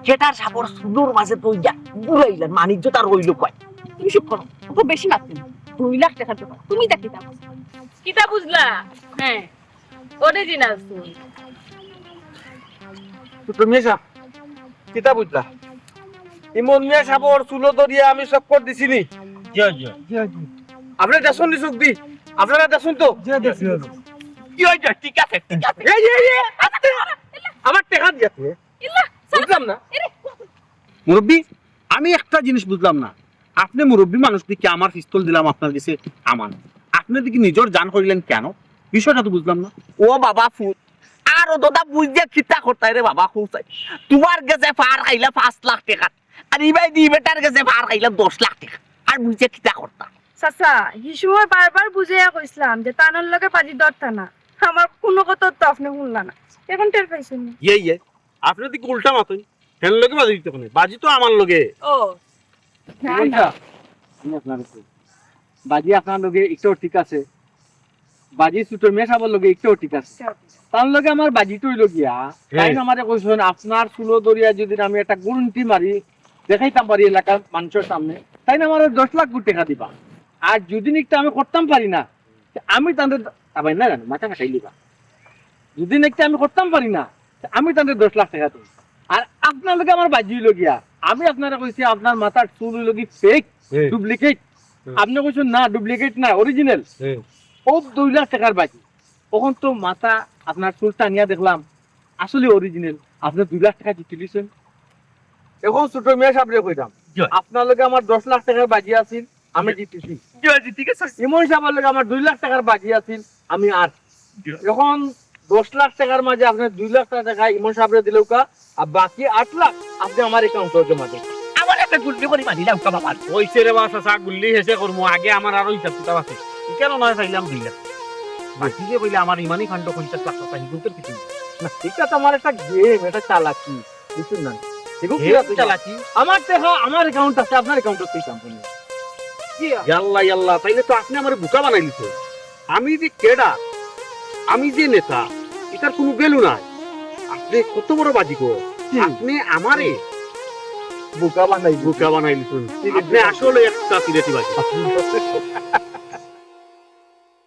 যেটা সাপর সুদূর মাঝে তো ইয়া ঘুরাইলেন, মানিজ্য তার রইল কয়। তুমি চুপ করো, অত বেশি মাতবে না। দুই লাখ টেকার ব্যাপার, তুমি ইতা কিতা বুঝো? কিতা বুঝলা? হ্যাঁ, অরিজিনাল চুল। ছোট মিয়া সাব, কিতা বুঝলা? ইমন মিয়া সাবর চুলো ধরিয়া আমি চক্কর দিছি নি? জি, জি। আপনারা দেখছইন নি চোখ দি? আপনারা দেখছইন তো? জি, দেখছি। কি অইছে? ঠিক আছে, ঠিক আছে। এই, এই, এই, আস্তে। আমার টেকা দিয়া তুমি। ইল্লা, স্যার। বুঝলাম না। এরে। মুরব্বি, আমি একটা জিনিস বুঝলাম না। আপনে মুরব্বি মানুষ দেখি আমার পিস্তল দিলাম আপনার গেছে আমানত। আপনে দেখি নিজর জান করিলেন কেন? বিষয়টা তো বুঝলাম না। ও বাবা ফুত, আর ও দাদা বুঝিয়া কিতা করতায় রে বাবা, কও চাই। তুমার গেছে ফার খাইলা পাঁচ লাখ টেকা, আর ইবায় দি বেটার গেছে ফার খাইলা দশ লাখ টেকা, আর বুঝিয়া কিতা করতা? চাচা, হি সময় বারবার বুঝাইয়া কইছলাম যে তানর লগে বাজি ধরতা না। আমার কুনু কথা তো আপনে হুনলা না, এখন টের পাইছইন নি? ইয়ে, ইয়ে, আপনে দেখি উল্টা মাতইন, হেন লগে বাজি দিতে কেনে? বাজি তো আমার লগে। ও। না, না। আমি আপনার কাছে। বাজি আপনার লগে একটাও ঠিক আছে, বাজি ছোট মিয়া সাবর লগে একটাও ঠিক আছে। তার লগে আমার বাজি তো অইলো গিয়া, তাইন আমারে কইছইন আপনার চুলো ধরিয়া যদি আমি একটা গুরুন্টি মারি, দেখাইতাম পারি এলাকার মানুষর সামনে, তাইন আমারে দশ লাখ টেকা দিবা। আর যদি একটা আমি করতাম পারি না, তে আমি তানরে, আবার না জানো, মাথা ফাটাই লিবা। যদি একটা আমি করতাম পারি না, তে আমি তানরে দশ লাখ টেকা দিমু। আর আপনার লগে আমার বাজি অইলো গিয়া, আমি আপনারে কইছি আপনার মাথার চুল অইলো গি fake, হুম। Duplicate। হুম। আপনে কইছইন না, duplicate না, original। হুম। ও দুই লাখ টেকার বাজি। অখন তো মাথা আপনার চুল টানিয়া দেখলাম, আসলে original। আপনে দুই লাখ টেকা জিতিলিছইন। অখন ছোট মিয়া সাবরে কইরাম, জি। আপনার লগে আমার দশ লাখ টেকার বাজি আছিল, আমি জি। জিতিছি। জি, জি, ঠিক আছে। ইমন সাবর লগে আমার দুই লাখ টেকার বাজি আছিল, আমি আর। জি। অখন দশ লাখ টেকার মাঝে আপনে দুই লাখ টেকা ইমন সাবরে দিলাউক্কা, আর বাকি আট লাখ আপনে আমার account-ও জমা দেন। আমার একটা গুল্লি করি মারি লাউক্কা বাবা। অইছে রে বা চাচা, গুল্লি হেষে করমু, আগে আমার আরো হিসাব কিতাব আছে। ইখানো নায় পাইলাম দুই লাখ। বাকি যে কইলে আমার ইমানি fund-ও পঞ্চাশ লাখ টেকা, হিগুন্তর কিছু নাই। না, ইটা তো আমার একটা game, একটা চালাকি, বুঝছইন না? হিগু game কিলা তুই চালাকি? আমার টেকা আমার account আছে, আপনার account-ও তুই কাম করবি। কি আর? ইয়াল্লা, ইয়াল্লা, তাইলে তো আপনে আমারে বুকা বানাইলিছইন। আমি যে কেডা, আমি যে নেতা, ইটার কুনু value নাই। আপনে কত বড় বাজিগর, কি? আপনে আমারে বুকা বানাই বুকা বানাইলিছইন। ঠিক আছে। আপনে আসলে একটা সিলেটি বাজি।